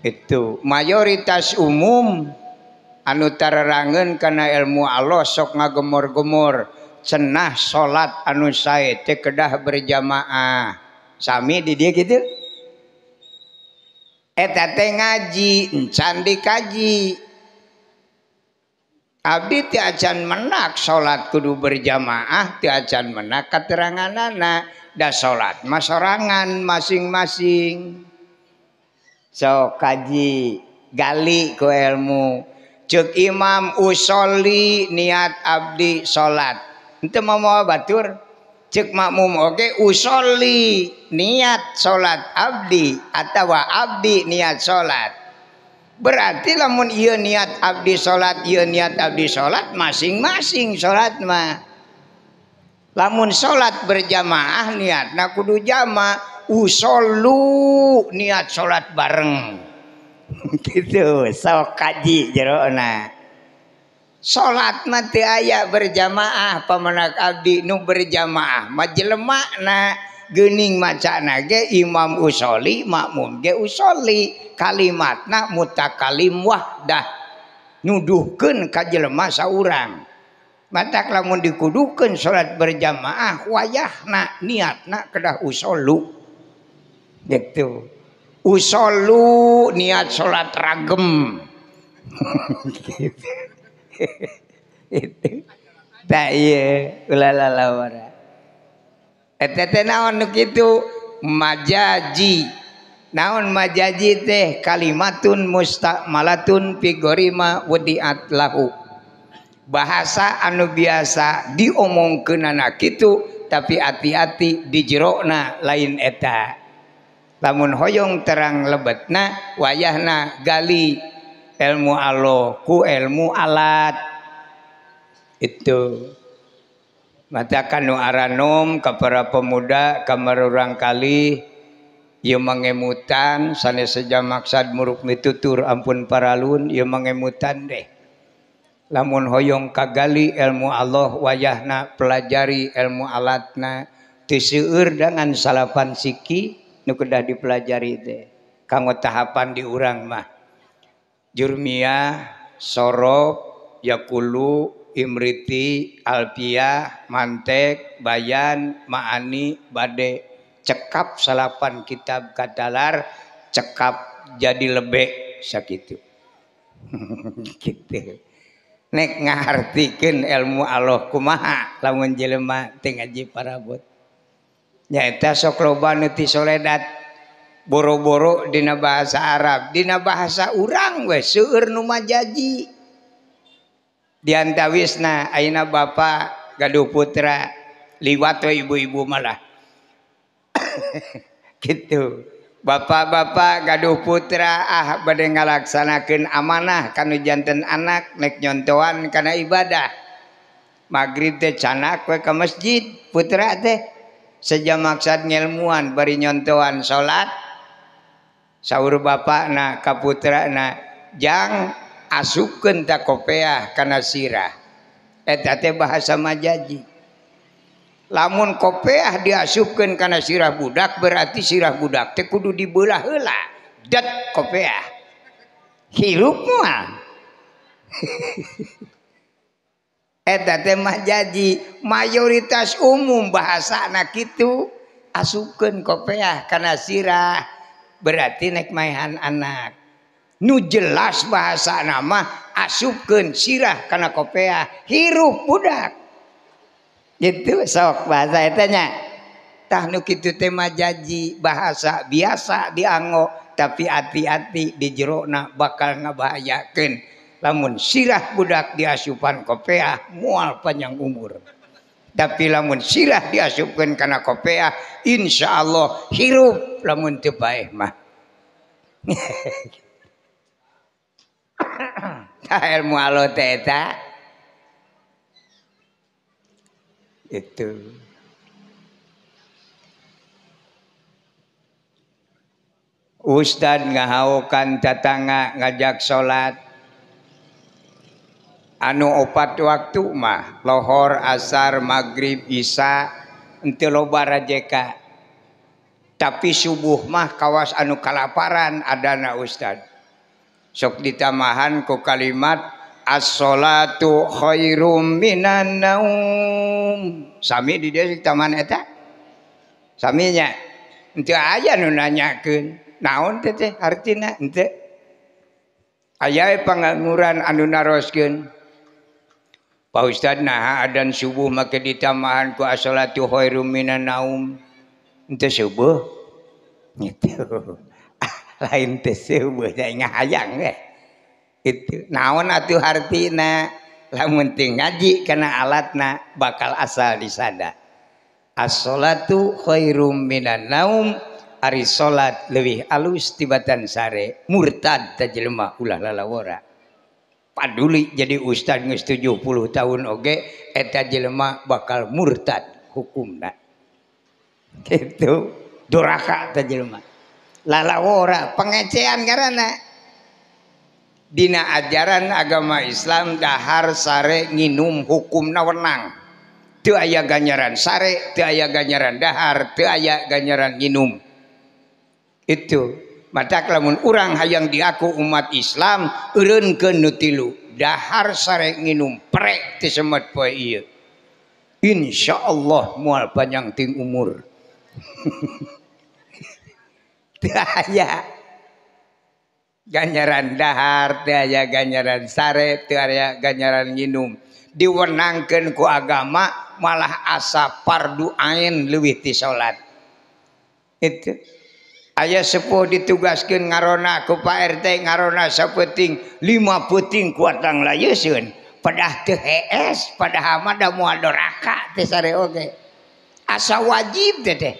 Speaker 2: Itu mayoritas umum anu tararangeun kana ilmu Allah sok ngagemor-gemor cenah salat anu sae teh kedah berjamaah. Sami di dieu kitu. Eta teh ngaji encan dikaji. Abdi teu acan menak salat kudu berjamaah, teu acan menak kateranganana. Da salat mah sorangan masing-masing. Sok kaji gali ku ilmu. Ceuk imam usolli niat abdi salat. Henteu mawa batur. Ceuk makmum oge usolli niat salat abdi atawa abdi niat salat. Berarti lamun ieu niat abdi salat, ieu niat abdi salat masing-masing salat mah. Lamun salat berjamaah niatna kudu jama, usollu niat salat bareng. Gitu, sok kaji jerona. Salat mah teu aya berjamaah pamenak abdi nu berjamaah mah jelemana geuning macana ge imam usoli makmum ge usoli kalimatna mutakalim wahdah nuduhkeun ka jelema saurang. Matak lamun dikudukeun salat berjamaah wayahna niatna kedah usolu. Gitu. Usolu niat salat ragem. Gitu. Itu tak iya ulah lalawara. Eta teh naon nu kitu majaji. Naon majaji teh kalimatun mustamalatun fi gharima wadiat lahu. Bahasa anu biasa diomongkeunana kitu tapi hati-hati di jerona lain eta. Lamun hoyong terang lebetna wayahna gali ilmu Allah ku ilmu alat. Itu Mata kanu aranom ka para pemuda kamarurang kali ieu mangemutan sanes seja maksad muruk mitutur ampun paralun ieu mangemutan deh. Lamun hoyong kagali ilmu Allah wayahna pelajari ilmu alatna teu seueur dengan salapan siki nu kedah dipelajari teh kanggo tahapan di urang mah. Jurmiyah, sorob, yakulu, imriti, alpiyah, mantek, bayan, ma'ani, bade. Cekap salapan kitab katalar, cekap jadi lebek sakitu. Gitu. Nek ngahartikeun ilmu Allah kumaha lamun jelema teu ngaji parabot. Nyaeta sok loba nu ti soledat. Boro-boro dina bahasa Arab, dina bahasa urang we seueur nu majaji. Diantawisna ayeuna bapa gaduh putra liwat we ibu-ibu malah. Gitu. Bapak-bapak gaduh putra ah bade ngalaksanakeun amanah kanu janten anak nek nyontoan kana ibadah. Magrib teh canak we ka masjid putra teh seja maksad ngelmuan bari nyontoan salat. Saur bapakna ka putrana jang asupkeun ta kopeah kana sirah. Eta teh bahasa majaji. Lamun kopeah diasupkeun kana sirah budak berarti sirah budak teh kudu dibelah heula. Dat kopeah. Hirup moal. Eta teh majaji mayoritas umum bahasana kitu asupkeun kopeah kana sirah berarti nek maehan anak. Nu jelas bahasa nama asupkeun sirah kana kopeah hirup budak. Gitu sok bahasa eta nya. Tah nu kitu teh majaji bahasa biasa dianggo tapi hati-hati di jerona bakal ngabahayakeun. Lamun sirah budak diasupan kopeah moal panjang umur. Tapi lamun sirah diasupkeun kana kopeah insyaallah hirup lamun teu paeh mah. Tah ilmu Allah teh eta. Itu. Ustad ngahaokan tatangga ngajak salat. Anu opat waktu mah lohor, asar, maghrib, isya henteu loba rajeka. Tapi subuh mah kawas anu kalaparan adana ustad. Sok ditamahan ku kalimat as-sholatu khairum minan naum. Sami di dieu ditamahan eta. Saminya henteu aya nu nanyakeun. Naon teh teh artina henteu. Aya pangangguran anu naroskeun. Pak Ustad naha adan subuh make ditamahan ku as-sholatu khairum minan naum. Henteu subuh. Gitu. Lain teh subuh teh ngahayang we. Itu naon atuh hartina lamun teu ngaji kana alatna bakal asal disada. As-sholatu khairum minan naum ari salat leuwih alus tibatan sare murtad teh jelema ulah lalawora. Paduli jadi ustad geus 70 tahun oge eta jelema bakal murtad hukumna. Gitu doraka teh jelema. Lalawora pengecean karana dina ajaran agama Islam dahar sare nginum hukumna wenang. Teu aya ganjaran sare, teu aya ganjaran dahar, teu aya ganjaran nginum. Itu matak lamun urang hayang diaku umat Islam eureunkeun nu tilu dahar sare nginum prek teu semet poe ieu. Insyaallah moal panjang ting umur. Teu aya ganjaran dahar, teu aya ganjaran sare, teu aya ganjaran nginum. Diwenangkeun ku agama malah asa fardu ain leuwih ti salat. Itu aya sepuh ditugaskeun ngarona ku Pak RT ngarona sapeting 5 peuting kuatang layeuseun pedah teu hees padahal mah da moal doraka teh sare oge asa wajib teh teh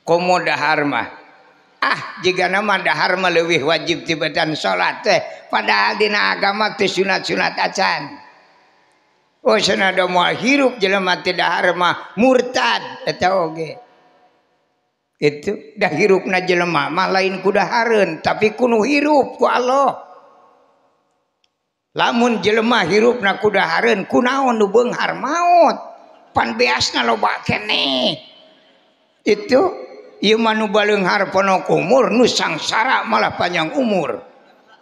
Speaker 2: komo dahar mah ah jigana mah dahar mah leuwih wajib tibatan salat teh padahal dina agama teh sunat-sunat acan. Oh cenah da moal hirup jelema teu dahar mah murtad eta oge. Itu dah hirupna jelema mah lain ku dahareun tapi ku nu hirup ku Allah. Lamun jelema hirupna ku dahareun kunaon nu beunghar maot pan beasna loba keneh. Itu ieu mah nu baleunghar ponok umur nu sangsara malah panjang umur.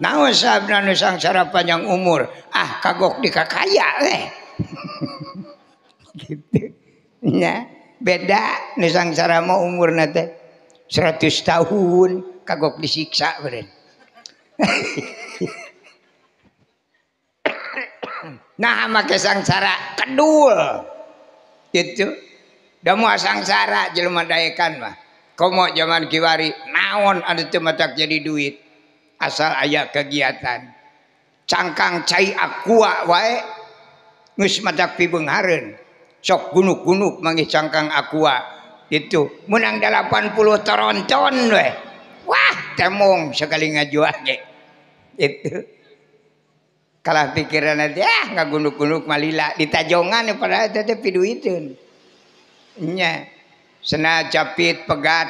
Speaker 2: Naon sababna nu sangsara panjang umur? Ah kagok dikakaya we. Gitu. Nya beda nu sangsara mah umurna teh 100 tahun kagok disiksa beureun. Nah make sangsara kedul. Gitu. Da moal sangsara jelema daekan mah. Komo zaman kiwari naon anu teu matak jadi duit asal aya kegiatan. Cangkang cai aqua wae geus matak pibeunghareun. Sok gunuk-gunuk manggih cangkang aqua itu menang 80 toronton we. Wah temong sekali ngajual ge. Itu kalah pikiran nanti ah ngagunuk-gunuk malila ditajongan padahal eta teh piduiteun. Nya sena capit pegat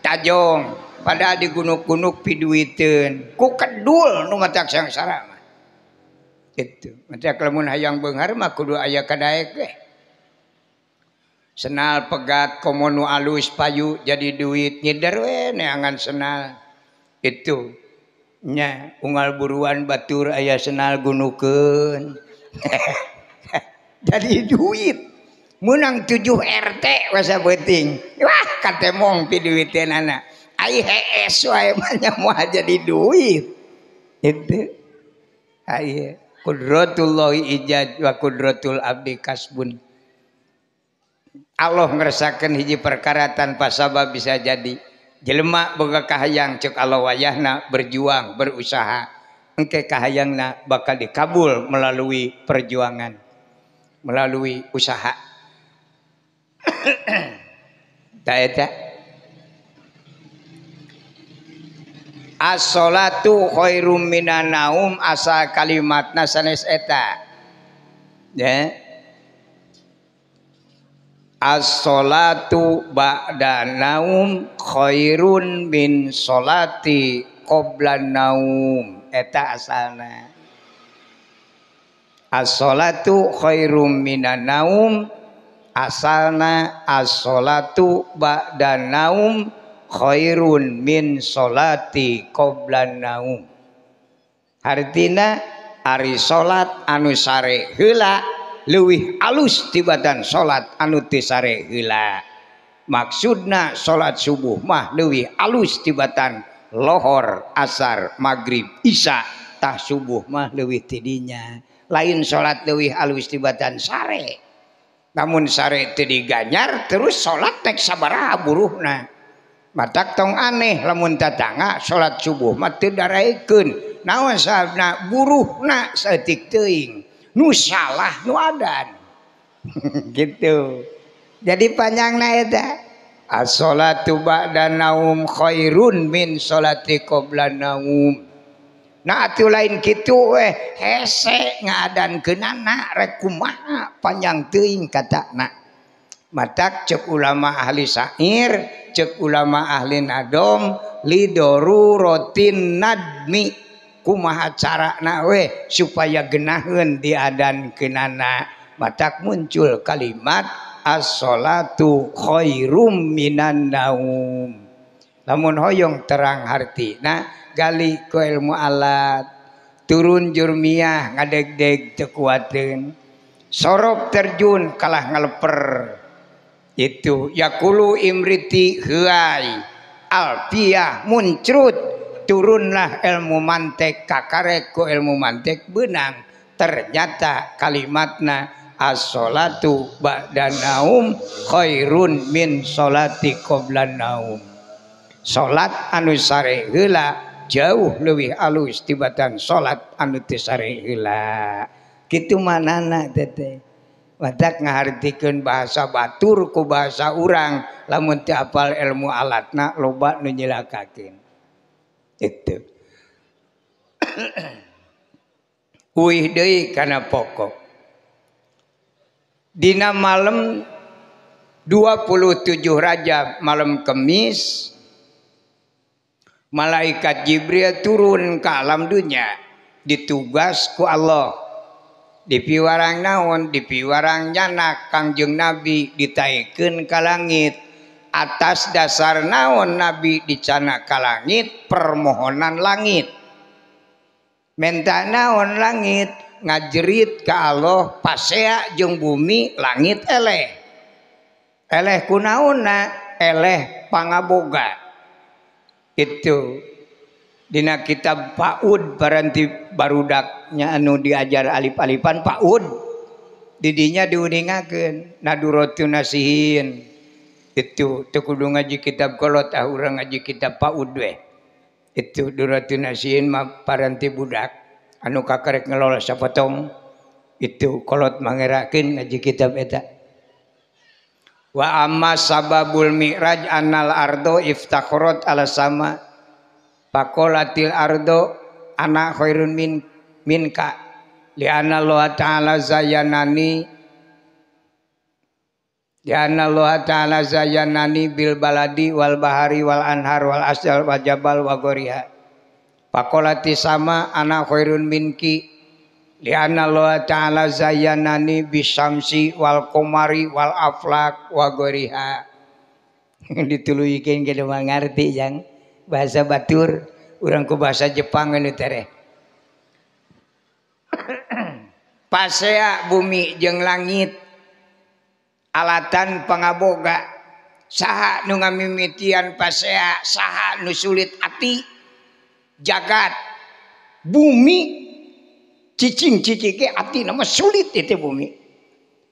Speaker 2: tajong padahal digunuk-gunuk piduiteun ku kedul nu matak sangsara mah. Itu matak lamun hayang beunghar mah kudu aya kadaek we. Senal pegat komo nu alus payu jadi duit nyider we neangan senal. Itu nya unggal buruan batur aya senal gunukeun. Jadi duit menang 7 RT wasa beuting. Wah katemong piduiteunana. Ai hees wae mah nya moal jadi duit. Itu ai qudratullahi ijad wa qudratul abdi kasbun. Allah ngeresakeun hiji perkara tanpa sabab bisa jadi. Jelema boga kahayang cek Allah wayahna berjuang berusaha engke kahayangna bakal dikabul melalui perjuangan melalui usaha. Ta eta as-sholatu khairum minan naum asal kalimatna sanes eta ya. As-sholatu ba'da naum khairun min sholati qabla naum eta asalna. As-sholatu khairum minan naum asalna as-sholatu ba'da naum khairun min sholati qabla naum. Artina ari salat anu sare heula leuwih alus tibatan salat anu teu sare heula. Maksudna salat subuh mah leuwih alus tibatan lohor, asar, magrib, isya. Tah subuh mah leuwih ti dinya. Lain salat leuwih alus tibatan sare. Namun sare teu diganyar terus salat nek sabaraha buruhna. Matak tong aneh lamun tatangga salat subuh mah teu daraekeun. Naon sababna buruhna saeutik teuing. Nu salah nu adan. Gitu. Jadi panjangna eta as-sholatu ba'da naum khairun min sholati qabla naum. Nah atuh lain kitu weh hese ngaadankeunana rek kumaha panjang teuing katana. Matak cek ulama ahli syair, cek ulama ahli nadom lidoruratin nadmi. Kumaha carana we supaya genaheun diadankeunana. Matak muncul kalimat as-sholatu khairum minan naum. Lamun hoyong terang hartina gali ku ilmu alat, turun jurmiah ngadegdeg teu kuateun, sorop terjun kalah ngaleper. Itu yakulu imriti heuai alfiah muncrut, turunlah ilmu mantek kakarek ku ilmu mantek benang. Ternyata kalimatna as-sholatu ba'da naum khairun min sholati qabla naum. Salat anu sare heula jauh leuwih alus tibatan salat anu teu sare heula. Kitu manana teh. Badak ngahartikeun bahasa batur ku bahasa urang lamun teu apal ilmu alatna loba nu nyilakakeun. Itu. Uih deui kana pokok. Dina malam 27 Rajab malam Kemis malaikat Jibril turun ke alam dunia ditugas ku Allah dipiwarang naon dipiwarang nyanak Kangjeng Nabi ditaikeun ka langit atas dasar naon Nabi dicana ka langit permohonan langit menta naon langit ngajerit ka Allah pasea jeung bumi langit eleh eleh kunaonna eleh pangaboga itu dina kitab PAUD paranti barudaknya anu diajar alif-alifan PAUD didinya diuningakeun nadurotun nasihin itu teu kudu ngaji kitab kolot ah urang ngaji kitab PAUD we itu durotun nasihin mah paranti budak anu kakarek ngelola sapotong itu kolot mangerakeun ngaji kitab eta. Wa amma sababul mi'raj annal ardo iftakharat ala sama faqalatil ardo ana khairun minka li'anna Allah ta'ala zayanani li'anna Allah ta'ala zayanani bil baladi wal bahari wal anhar wal asjal wal jabal wa ghoriha faqalati sama ana khairun minki li'anna Allah ta'ala zayanani bisamsi wal qamari wal aflak wa ghoriha. Dituluykeun ge ngarti jang bahasa batur urang ku bahasa Jepang anu tereh. Pasea bumi jeung langit alatan pangaboga saha nu ngamimitian pasea saha nu sulit ati jagat bumi cicing-cicing ke ati nama sulit itu bumi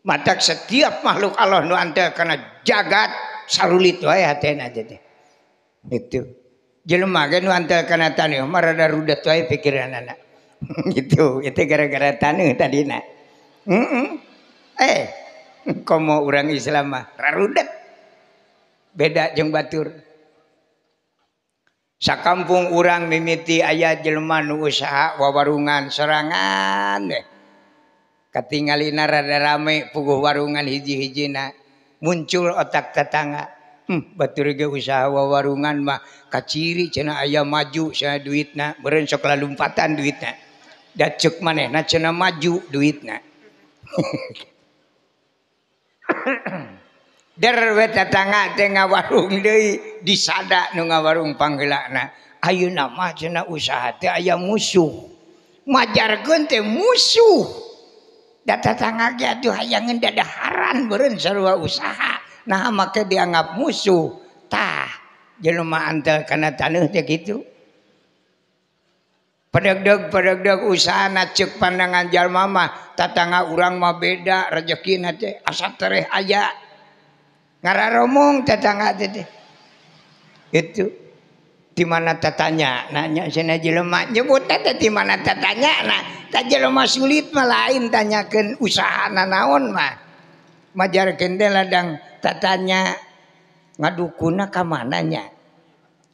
Speaker 2: matak setiap makhluk Allah nu antel kana jagat sarulit wae hatena teh itu jelema ge nu antel kana taneuh mah rada rudet wae pikiranana gitu itu gara-gara taneuh tadina komo urang Islam mah rarudet beda jeung batur. Sakampung urang mimiti aya jelema nu usaha wawarungan sorangan deh. Katingalina rada rame puguh warungan hiji-hijina muncul otak tetangga. Batur ge usaha wawarungan mah kaciri cenah aya maju cenah duitna meureun sok lalumpatan duitna. Da ceuk manehna cenah maju duitna. Der we tetangga teh ngawarung deui disada nu ngawarung pangheulana ayeuna mah cenah usaha teh aya musuh majarkeun teh musuh da tetangga ge atuh hayangeun dadaharan beureun sarua usaha nah make dianggap musuh tah jelema antel kana taneuh teh kitu pedegdeg usahana ceuk pandangan jalma mah tetangga urang mah beda rejekina teh asa tereh aya ngararomong tetangga teh itu di mana tatanya nanya cenah jelema nyebut teh di mana tatanya nah tah jelema sulit mah lain tanyakeun usahana naon mah majarkeun teh ladang tatanya ngadukuna ka mana nya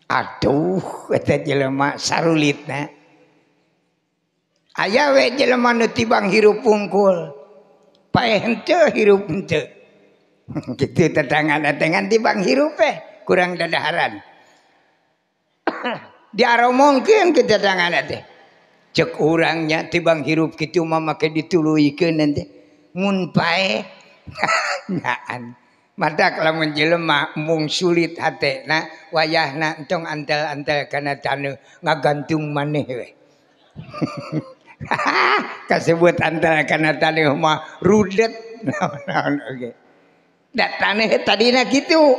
Speaker 2: aduh eta jelema sarulitna aya we jelema nu tibang hirup pungkul paeh henteu hirup henteu gitu tetangga-tetangga tibang hirup kurang dadaharan diaromongkeun ke tetangga teh cek urangnya tibang hirup kitu mah make dituluykeun teh mun paeh nyaan matak lamun jelema mung sulit hatena wayahna entong antel-antel kana taneuh ngagantung maneh we kasebut antel kana taneuh mah rudet naon oge da taneuh tadina kitu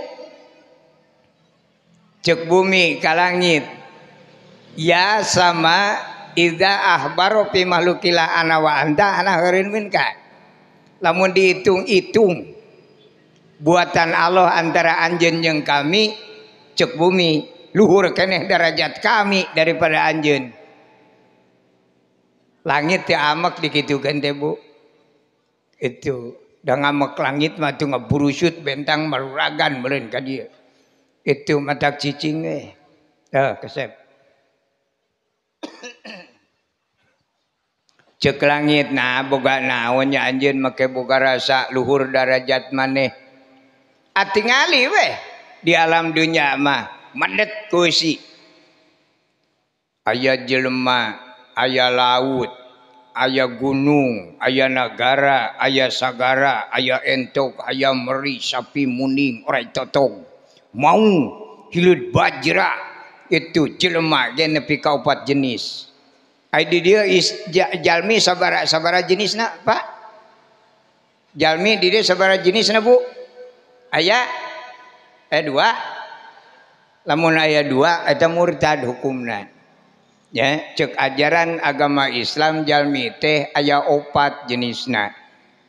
Speaker 2: cek bumi ka langit ya sama idza ahbaru fi mahlukila ana wa anta ana khairin minka lamun dihitung-hitung buatan Allah antara anjeun jeung kami cek bumi luhur keneh derajat kami daripada anjeun langit teh amek dikitukeun teh Bu itu da ngamek langit mah tuh ngaburusut bentang maruragan meureun ka dieu itu matak cicing we tah kesep. Cek langit nah boga naon nya anjeun make boga rasa luhur darajat maneh. Atingali weh di alam dunya mah medet ku si. Aya jelema, aya laut, aya gunung, aya nagara, aya sagara, aya entok, aya meri, sapi muning, orai totong. Mau hileud bajra itu jelema ge nepi ka 4 jenis. Ai di dieu jalmi sabaraha jenisna, Pak? Jalmi di dieu sabaraha jenisna, Bu? Aya 2. Lamun aya 2 eta murtad hukumna. Ya, cek ajaran agama Islam jalmi teh aya 4 jenisna.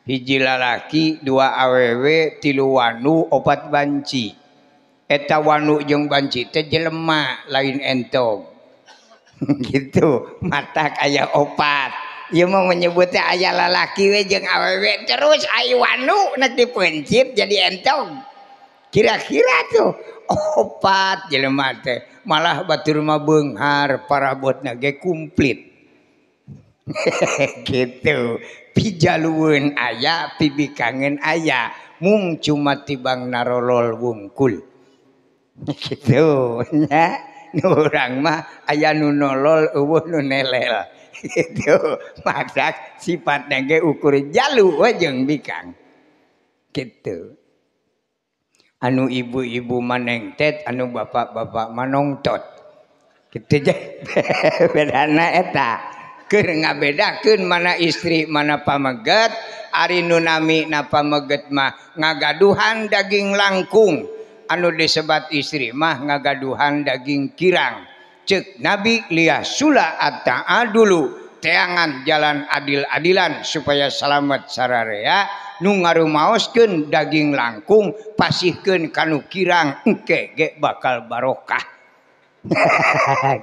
Speaker 2: Hiji lalaki, 2 awewe, 3 wanu, 4 banci. Eta wanu jeung banci teh jelema lain entog. Gitu, matak aya 4. Ieu mah menyebutnya aya lalaki we jeung awewe terus aya wanu nek dipencit jadi entog. Kira-kira tuh 4 jelema teh. Malah batur mah beunghar parabotna ge komplit. Gitu. Pijalueun aya, pibikangeun aya, mung cuma tibang narolol wungkul. Gitu nya. Nu urang mah aya nu nolol eueuh nu nelel. Gitu. Matak sifatna ge ukur jalu we jeung bikang. Gitu. Anu ibu-ibu manengtet, anu bapak-bapak manongtot. Gitu je. Bedana eta. Keur ngabedakeun mana istri mana pameget, ari nu nami na pameget mah ngagaduhan daging langkung. Anu disebat istri mah ngagaduhan daging kirang. Cek Nabi liyasula at-ta'adulu, teangan jalan adil-adilan supaya selamat sararea. Nu ngarumaoskeun daging langkung pasihkeun kanu kirang engke ge bakal barokah.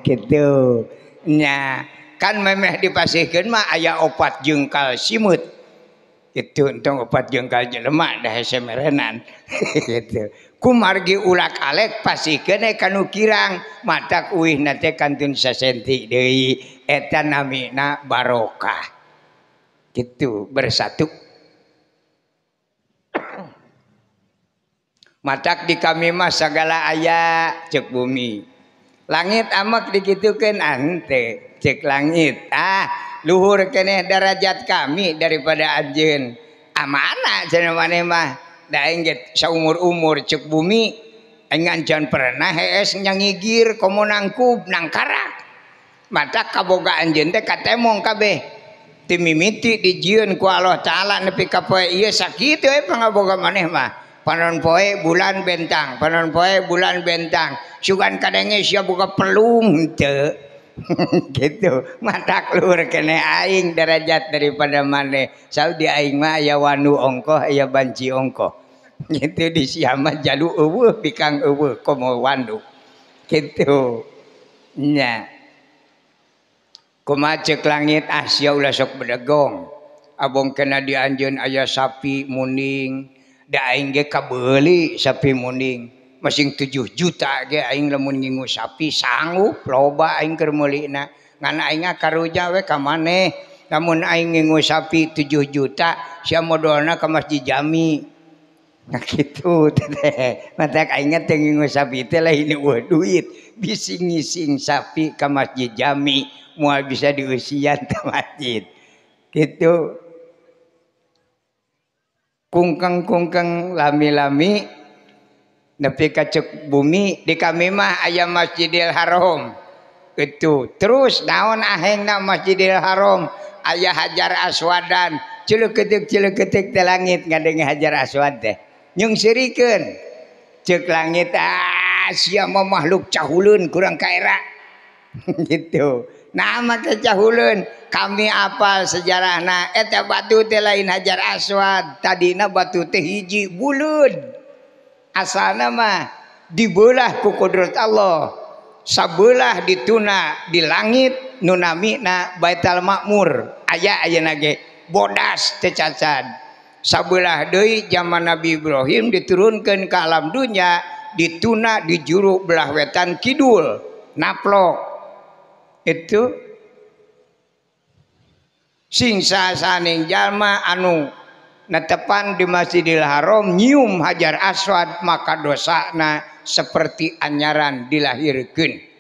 Speaker 2: Gitu nya kan memeh dipasihkeun mah aya 4 jengkal simut. Itu entong 4 jengkal jelema dah hese merenan. Gitu. Kumargi ulak alek pasihkeun kanu kirang matak uihna teh kantun sasenti deui eta namina barokah. Gitu bersatu. Matak di kami mah sagala aya cek bumi. Langit amak dikitukeun ante cek langit. Ah luhur keneh derajat kami daripada anjeun. Amana cenah maneh mah da aing ge saumur-umur cek bumi aing ngan pernah hees nyangigir komo nangkub nangkarak. Matak kaboga anjeun teh katemong kabeh. Ti mimiti dijieun ku Allah Taala nepi ka poe ieu sakitu we pangaboga maneh mah. Panon poe bulan bentang, panon poe bulan bentang. Sugan kadenge sia boga pelung teu. Gitu. Matak luhur keneh aing derajat daripada maneh. Saudi aing mah aya wanu ongkoh, aya banci ongkoh. Gitu di sia mah jalu eueuh bikang eueuh komo wanu. Gitu. Nya. Kumaha ceuk langit ah sia ulah sok bedegong. Abong kena di anjeun aya sapi muning. Da aing ge kabeuli sapi muning. Masing 7 juta ge aing lamun ngingu sapi sanggup loba aing keur meulina. Ngan aing karuja we ka maneh. Lamun aing ngingu sapi 7 juta sia modolna ka Masjid Jami. Nah kitu teh. Matak aing teh ngingu sapi teh lain eueuh duit. Bisi ngising sapi ka Masjid Jami moal bisa diusian ka masjid. Kitu. Kungkeng-kungkeng lami-lami nepi ka cek bumi di kami mah aya Masjidil Haram. Itu terus naon ahengna Masjidil Haram aya Hajar Aswadan cileketik-cileketik teh langit ngadenge Hajar Aswad teh nyungserikeun cek langit ah sia mah makhluk cahuleun kurang kaera. Gitu. Nah make cahuleun kami apal sejarahna eta batu teh lain Hajar Aswad tadina batu teh hiji buleud asalna mah dibelah ku kudrat Allah sabelah dituna di langit nu namina Baitul Makmur aya ayeuna ge bodas teu cacan sabelah deui zaman Nabi Ibrahim diturunkeun ka alam dunya dituna di juru belah wetan kidul naplok itu Sing sasaning jalma anu netepan di Masjidil Haram nyium Hajar Aswad maka dosana seperti anyaran dilahirkeun.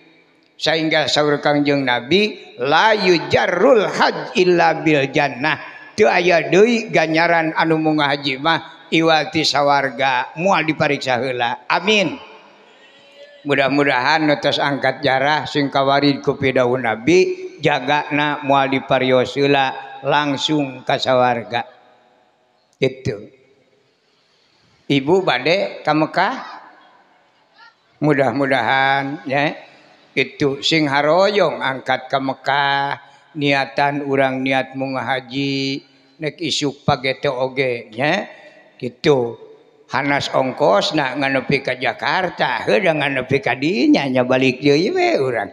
Speaker 2: Sehingga saur Kangjeng Nabi la yujarrul haj illa bil jannah. Teu aya deui ganjaran anu munggah haji mah iwati sawarga moal dipariksa heula. Amin. Mudah-mudahan nu tos angkat jarah sing kawarid ku pidawuh Nabi jagana moal diparios heula langsung ka sawarga. Itu. Ibu bade ka Mekah? Mudah-mudahan ya. Itu sing haroyong angkat ka Mekah, niatan urang niat munggah haji nek isuk pagete oge nya. Gitu. Hanas ongkos na nganepi ka Jakarta, heuh nganepi ka dinya nya balik deui we urang.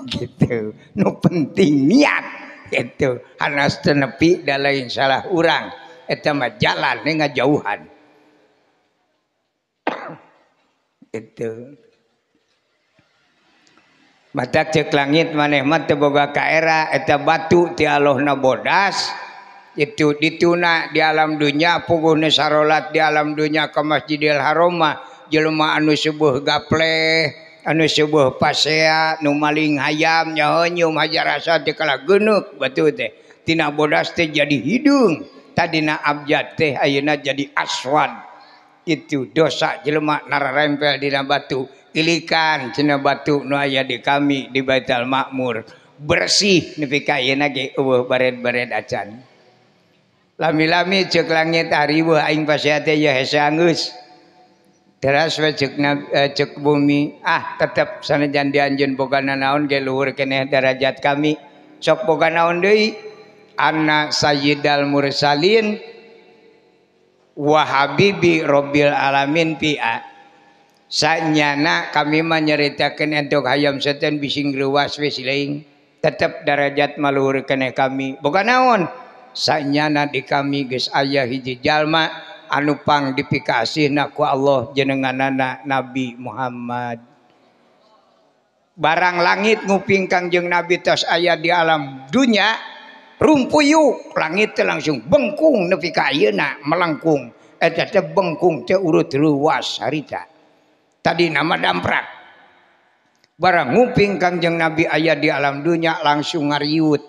Speaker 2: Gitu. Nu penting niat gitu. Hanas teu nepi da lain salah urang. Eta mah jalan ngajauhan. Itu. Matak ceuk langit maneh mah teu boga kaera eta batu ti Allahna bodas. Itu dituna di alam dunya puguhna sarolat di alam dunya ka Masjidil Haram mah jelema anu subuh gapleh, anu subuh pasea, nu maling hayam nyaho nyium Hajar Aswad teh kalah geuneuk batu teh. Tina bodas teh jadi hidung. Tadina abjad teh ayeuna jadi aswad. Itu dosa jelema nararempel dina batu. Ilikan cenah batu nu aya di kami di Baitul Makmur. Bersih nepi ka ayeuna ge eueuh bared-bared acan. Lami-lami ceuk langit ari weuh aing pasea teh ye hese anggeus. Teras we ceuk ceuk bumi, ah tetep sanajan di anjeun boga nanaon ge luhur keneh darajat kami. Sok boga naon deui? Anna sayyidal mursalin wa habibi rabbil alamin pia. Sanyana kami mah nyaritakeun entuk hayam setan bising reuwas we sileing. Tetep darajat maluhur keneh kami. Boga naon? Sanyana di kami geus aya hiji jalma anu pang dipikasihna ku Allah jenenganana Nabi Muhammad. Barang langit nguping Kangjeng Nabi tos aya di alam dunya rumpuyuk langit teh langsung bengkung nepi ka ayeuna melengkung. Eta teh bengkung teh urut reuwas harita. Tadi nama damprak. Barang nguping Kangjeng Nabi aya di alam dunya langsung ngariut.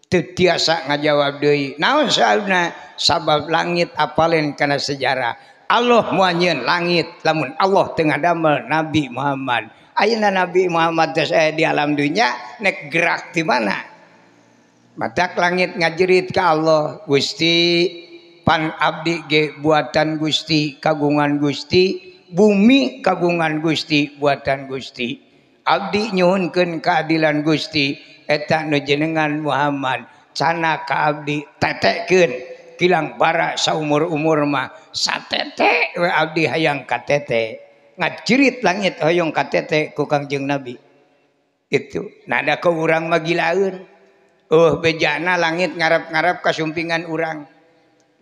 Speaker 2: Teu tiasa ngajawab deui. Naon saeuna? Sabab langit apalen kana sejarah. Allah moal nyieun langit lamun Allah teu ngadamel Nabi Muhammad. Ayeuna Nabi Muhammad teh aya di alam dunya nek gerak di mana? Matak langit ngajerit ka Allah, Gusti pan abdi ge buatan Gusti, kagungan Gusti, bumi kagungan Gusti, buatan Gusti. Abdi nyuhunkeun keadilan Gusti, eta nu jenengan Muhammad cana ka abdi tetekeun kilang bara saumur-umur mah satete we abdi hayang katete. Ngajerit langit hoyong katete ku Kangjeng Nabi. Itu nada ke urang mah gilaeun. Oh bejana langit ngarep-ngarep kasumpingan urang.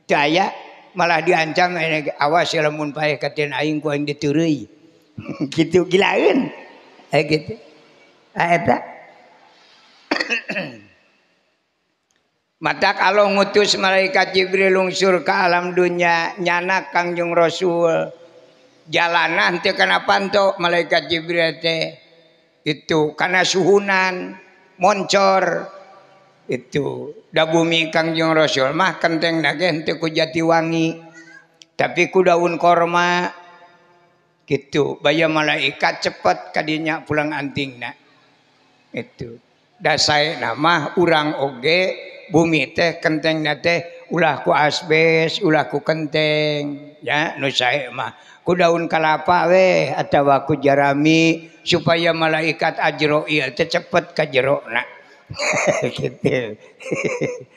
Speaker 2: Teu aya malah diancam awas lamun paeh katen aing ku aing diteureuy. Kitu gilaeun. Gitu. Eta. Matak Allah ngutus malaikat Jibril lungsur ke alam dunya nyana Kangjeng Rasul. Jalanan teu kana panto malaikat Jibril teh. Itu kana suhunan moncor. Itu da bumi Kangjeng Rasul mah kenteng ge henteu ku jatiwangi tapi ku daun korma gitu. Baya malaikat cepet kadinya pulang antingna. Itu da saena mah urang oge bumi teh kentengna teh ulah ku asbes, ulah ku kenteng ya nu sae mah ku daun kalapa we atawa ku jarami supaya malaikat Ajroil teh cepet ka jerona. Gitu.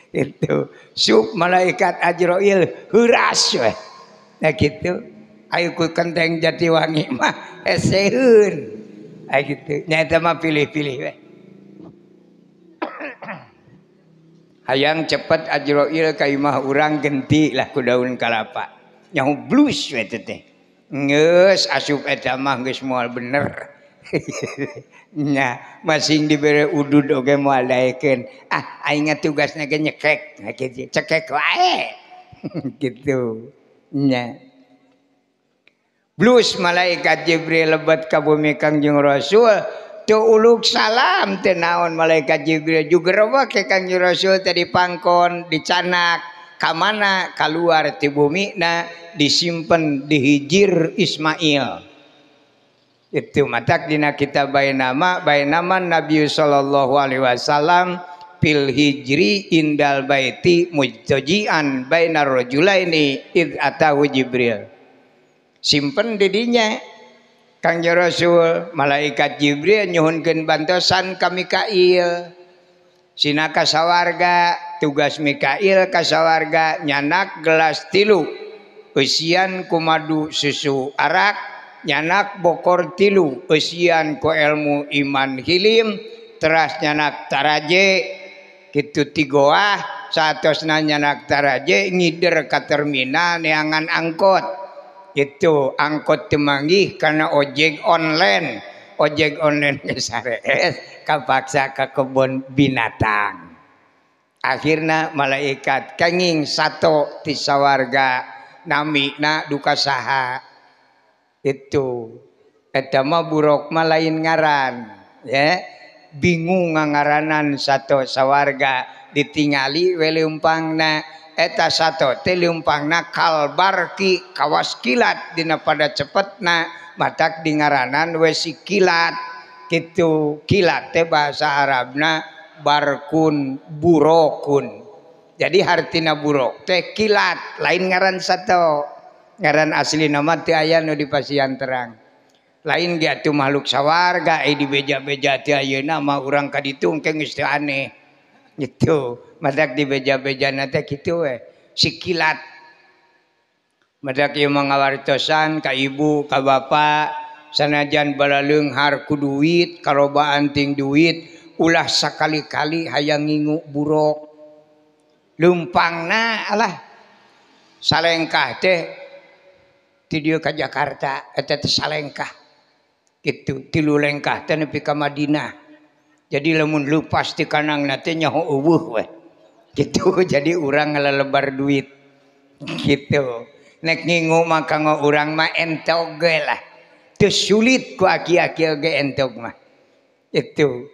Speaker 2: Itu sup malaikat Ajroil heuras we. Nah gitu. Ayo ku kenteng Jatiwangi mah eseun. Ayo gitu. Nya eta mah pilih-pilih we. Hayang cepet Ajroil ka imah urang genti lah ku daun kalapa. Nyaho blus we teh. Geus asup eta mah geus moal bener. Nya masing dibere udud oge moal daekeun. Ah aing tugasna ge nyekek kitu cekek wae. Gitu. Nya. Blus malaikat Jibril lebet ka bumi Kangjeng Rasul teu uluk salam teu naon malaikat Jibril juga rewek ke Kangjeng Rasul teh dipangkon dicanak ka mana kaluar ti bumina disimpen di Hijir Ismail. Itu matak dina kitab bainama bainama Nabi sallallahu alaihi wasallam fil hijri indal baiti mujtajian bainar rajulaini id atahu Jibril. Simpen di dinya Kangjeng Rasul malaikat Jibril nyuhunkeun bantosan ka Mikail. Sina ka sawarga tugas Mikail ka sawarga nyanak gelas tilu eusian ku madu susu arak nyanak bokor tilu eusian ku ilmu iman hilim teras nyanak taraje kitu tigoah saatosna nyanak taraje ngider ka terminal neangan angkot. Itu angkot temanggih karena ojek online geus sarees kapaksa ka kebun binatang. Akhirna malaikat kenging sato ti sawarga namina duka saha. Itu eta mah buruk mah lain ngaran ya bingung ngangaranan sato sawarga ditingali we leumpangna. Eta sato teh leumpangna kalbarki kawas kilat dina pada cepetna matak dingaranan we si kilat kitu. Kilat teh bahasa Arabna barkun burokun. Jadi hartina burok teh kilat lain ngaran sato. Ngaran asli nama teu aya nu dipasihan terang. Lain ge atuh makhluk sawarga ai dibeja-beja teh ayeuna mah urang ka ditu engke geus teu aneh. Gitu. Madak dibeja-bejana teh kitu we si kilat. Madak ieu mah ngawartosan ka ibu ka bapa sanajan balaleunghar ku duit karobaan ting duit ulah sakali-kali hayang ngingu buruk. Leumpangna alah salengkah teh ti dieu ka Jakarta eta teh salengkah. Kitu tilu lengkah teh nepi ka Madinah. Jadi lamun leupas ti kanangna teh nyaho eueuh we. Gitu jadi urang ngalelebar duit gitu. Nek ngingu mah kanggo urang mah entog ge lah. Teu sulit ku aki-aki ge entog mah. Itu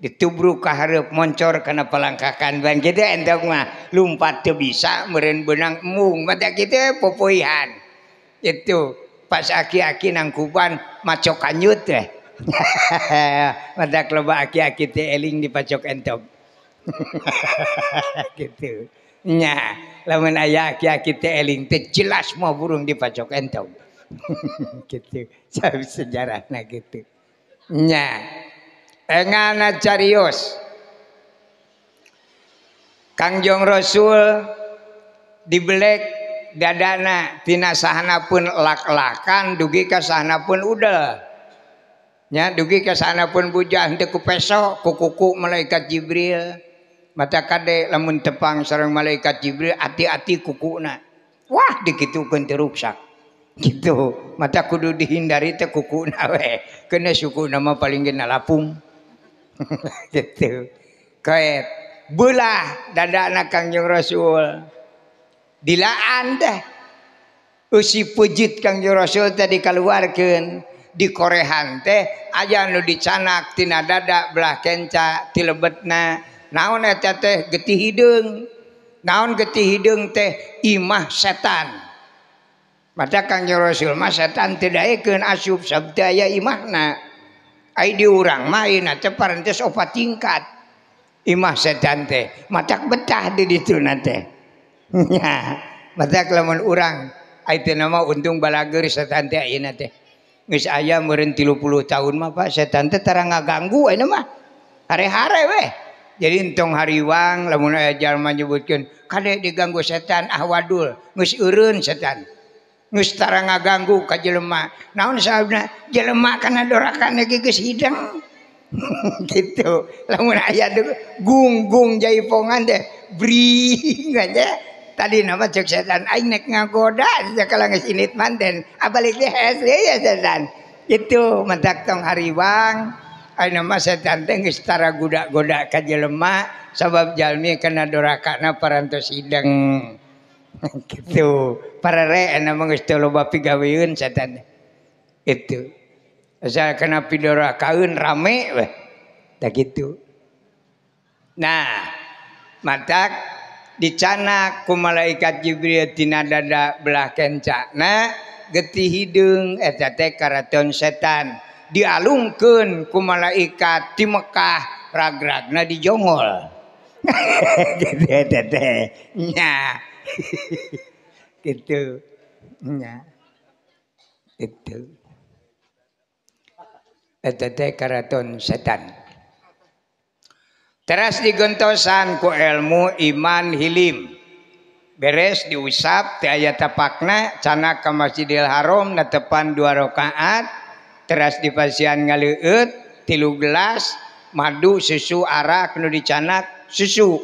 Speaker 2: ditubruk ka hareup moncor kana palangkakan ban kitu entog mah lumpat teu bisa meureun beunang embung mata kitu popoihan. Itu pas aki-aki nangkuban macok kanyut teh. Matak loba aki-aki teh eling dipacok entog. Gitu. Nya, lamun aya aki-aki teh eling teh jelas mau burung dipacok entog. Gitu. Sejarahna gitu. Nya. Engana carios. Kangjeng Rasul dibelek dadana tina sahana pun lak-lakan dugi ka sahana pun udel. Nya dugi ka sahana pun bujah henteu ku peso ku kuku malaikat Jibril. Mata kade lamun tepang sareng malaikat Jibril ati-ati kukuna. Wah dikitukeun teu ruksak. Gitu. Mata kudu dihindari teh kukuna we. Keuna sukuna mah paling ge nalapung. Gitu. Kaet beulah dadana Kangjeng Rasul. Dilaan teh. Eusi pejit Kangjeng Rasul teh dikaluarkeun di korehan teh aya nu dicanak tina dada belah kenca ti lebetna. Naon eta teh getih hideung. Naon getih hideung teh imah setan. Mata Kangjeng Rasul mah setan teu daekeun asup sabda aya imahna. Ai di urang mah ayeuna teh parantos opat tingkat. Imah setan teh matak betah di dituna teh. Nya, matak lamun urang ai teh nama untung balageur setan teh ayeuna teh. Geus aya meureun 30 tahun mah Pak setan teh tara ngaganggu ayeuna mah. Hare-hare weh. Jadi entong hariwang lamun aya jalma nyebutkeun kade diganggu setan ah wadul geus eureun setan. Geus tara ngaganggu ka jelema. Naon sababna? Jelema kana dorakana ge geus hidang. Gitu. Lamun aya gunggung jaipongan teh bring aja. Tadi nama cek setan aing nek ngagoda sakala geus init manten. Ah balik teh hese ya setan. Itu matak tong hariwang ayeuna mah setan teh geus tara goda-goda ka jelema sabab jalmi kana dorakana parantos hideng. Gitu. Parere ayeuna mah geus teu loba pigaweun setan. Itu. Asal kana pidorakaeun rame weh. Tah kitu. Nah, matak dicanak ku malaikat Jibril tina dada belah kencana getih hideung eta teh karaton setan dialungkeun ku malaikat ti Mekah ragragna dijongol. Gitu eta teh nya. Gitu nya. Itu eta teh karaton setan. Teras digentosan ku ilmu iman hilim. Beres diusap teu aya tapakna cana ka Masjidil Haram netepan 2 rakaat teras dipasihan ngaleueut 3 gelas madu susu arak nu dicanak susu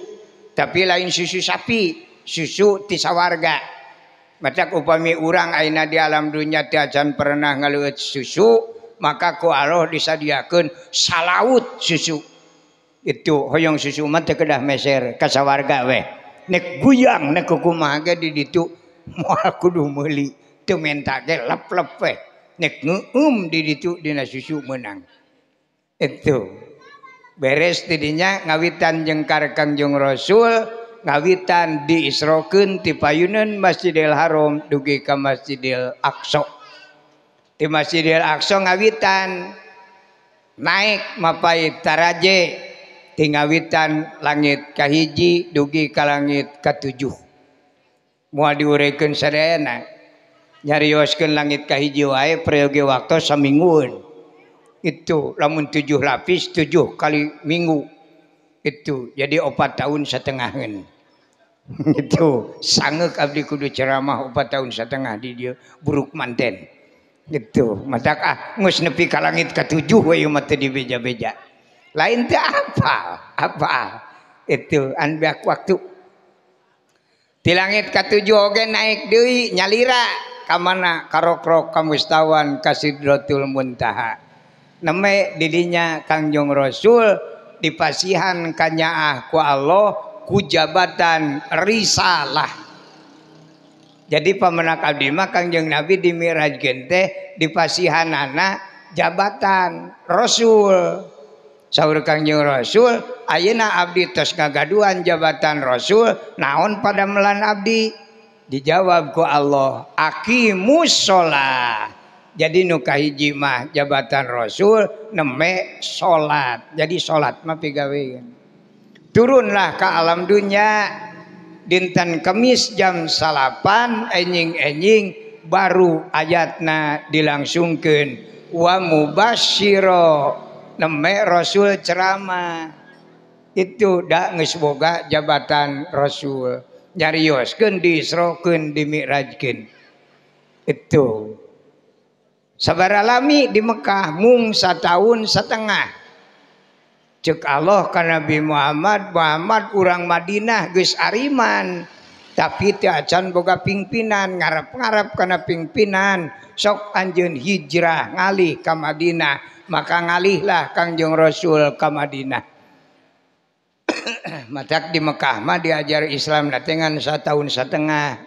Speaker 2: tapi lain susu sapi susu ti sawarga. Matak upami urang ayeuna di alam dunya teu acan pernah ngaleueut susu maka ku Allah disadiakeun salaut susu. Itu hoyong susu mah teu kedah meser ka sawarga weh. Nek guyang nek kumaha ge di ditu moal kudu meuli teu menta ge lep-lep weh. Nek ngeueum di ditu dina susu meunang. Itu beres tidinya ngawitan jengkar Kangjeng Rasul ngawitan diisrokeun ti payuneun Masjidil Haram dugi ka Masjidil Aqsa. Ti Masjidil Aqsa ngawitan naik mapai taraje tingawitan langit kahiji dugi ka langit katujuh. Moal diurekeun sadayana nyarioskeun langit kahiji wae peryogi waktu saminggueun. Itu lamun 7 lapis 7 kali minggu itu jadi 4 tahun setengaheun. Itu sangeuk abdi kudu ceramah 4 tahun setengah di dieu buruk manten. Itu matak ah geus nepi ka langit katujuh we ieu mah teu dibeja-beja. Lain teh apa? Apa? Itu anbiak waktu. Di langit katujuh oge naik deui nyalira ka mana? Karokrok ka mustawan ka Sidratul Muntaha. Neme didinya Kangjeng Rasul dipasihan kanyaah ku Allah ku jabatan risalah. Jadi pamenak abdi mah Kangjeng Nabi di Mi'rajkeun teh dipasihanana jabatan Rasul. Saur Kangjeng Rasul ayeuna abdi tos ngagaduhan jabatan Rasul naon padamelan abdi? Dijawab ku Allah aqimus shalah. Jadi nu kahiji mah jabatan Rasul neme salat. Jadi salat mah pigawean. Turunlah ke alam dunia dinten Kemis jam 9 enjing-enjing baru ayatna dilangsungkeun wa mubasyiro neme Rasul ceramah. Itu dak geus boga jabatan Rasul nyarioskeun diisrokeun dimi'rajkeun. Itu sabaraha lami di Mekah mung 1,5 tahun. Cek Allah ka Nabi Muhammad, Muhammad urang Madinah geus ariman tapi teu acan boga pimpinan, ngarep-ngarep kana pimpinan sok anjeun hijrah ngalih ka Madinah. Maka ngalihlah Kangjeng Rasul ka Madinah. Matak di Mekah mah diajar Islam ngan 1,5 tahun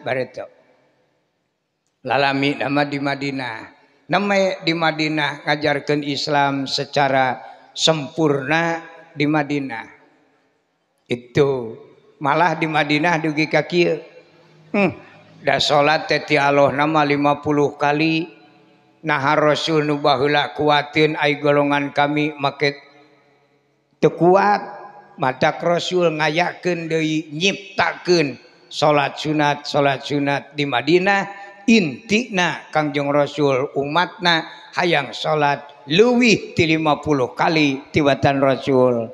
Speaker 2: bareto. Lalami nama di Madinah. Neme di Madinah ngajarkeun Islam secara sempurna di Madinah. Itu malah di Madinah dugi ka kieu. Da salat teh ti Allah nama 50 kali. Nah Rasul nu baheula kuateun ai golongan kami make teu kuat, matak Rasul ngayakeun deui nyiptakeun salat sunat di Madinah. Intina Kangjeng Rasul umatna hayang salat leuwih ti 50 kali tibatan Rasul.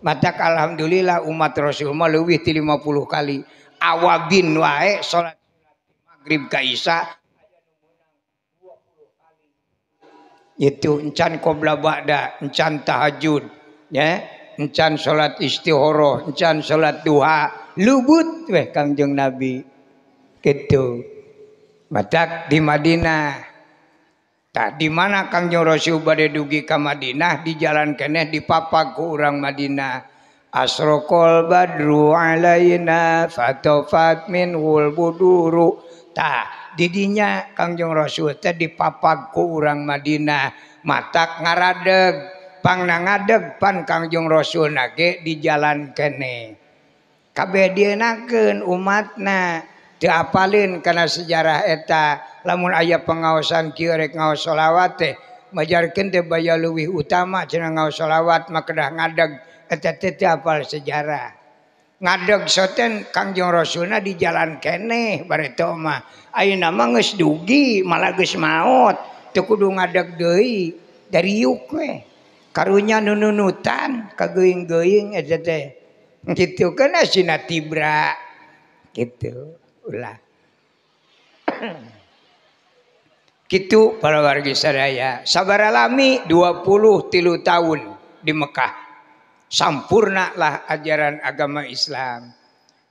Speaker 2: Matak alhamdulillah umat Rasul mah leuwih ti 50 kali. Awabin wae salat maghrib ka isya itu encan qobla ba'da, encan tahajud, ya, encan salat istihoroh, encan salat duha, lubut weh Kangjeng Nabi. Gitu. Matak di Madinah Tah di mana Kangjeng Rasul bade dugi ka Madinah di jalan keneh dipapag ku urang Madinah. Asrokol badru alaina fatofat minhul buduru. Tah didinya Kangjeng Rasul teh dipapag ku urang Madinah matak ngaradeg pangna ngadeg pan Kangjeng Rasul nage di jalan keneh. Kabeh dienakeun umatna teu apalin kana sejarah eta. Lamun aya pengaosan kieu rek ngaos sholawat teh majarkeun teh baya leuwih utama cenah ngaos sholawat mah kedah ngadeg eta teh teu apal sejarah. Ngadeg soten Kangjeng Rasulna di jalan keneh bareto mah. Ayeuna mah geus dugi malah geus maot teu kudu ngadeg deui dariuk we. Karunya nununutan kageuing-geuing eta teh. Kitu kana sina tibra. Kitu ulah. Kitu para wargi sadaya sabaralami 23 tahun di Mekah sampurna lah ajaran agama Islam.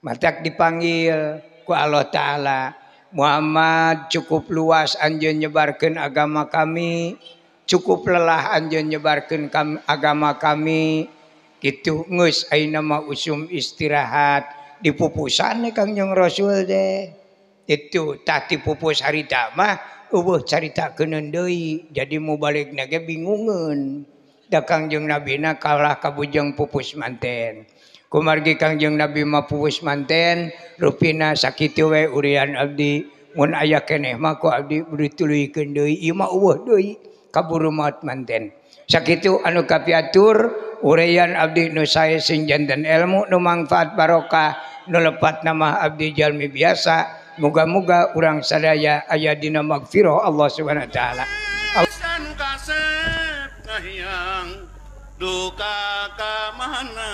Speaker 2: Matak dipanggil ku Allah Ta'ala, Muhammad cukup luas anjeun nyebarkeun agama kami, cukup lelah anjeun nyebarkeun agama kami. Kitu geus ayeuna mah usum istirahat dipupusan Kangjeng Rasul teh. Itu tah dipupus harita mah eueuh caritakeun deui jadi mubaligna ge bingungeun. Da Kangjeng Nabina kalah kabujeng pupus manten. Kumargi Kangjeng Nabi mah pupus manten rupina sakitu we urian abdi mun aya keneh mah ku abdi dituluykeun deui ieu mah eueuh deui kaburu maot manten. Sakitu anu kapiatur uraian abdi nu sae sing janten ilmu nu mangfaat barokah nu lepat nama abdi jalmi biasa. Moga-moga urang sadaya aya dina magfirah Allah Subhanahu wa taala.
Speaker 1: Duka ka mana.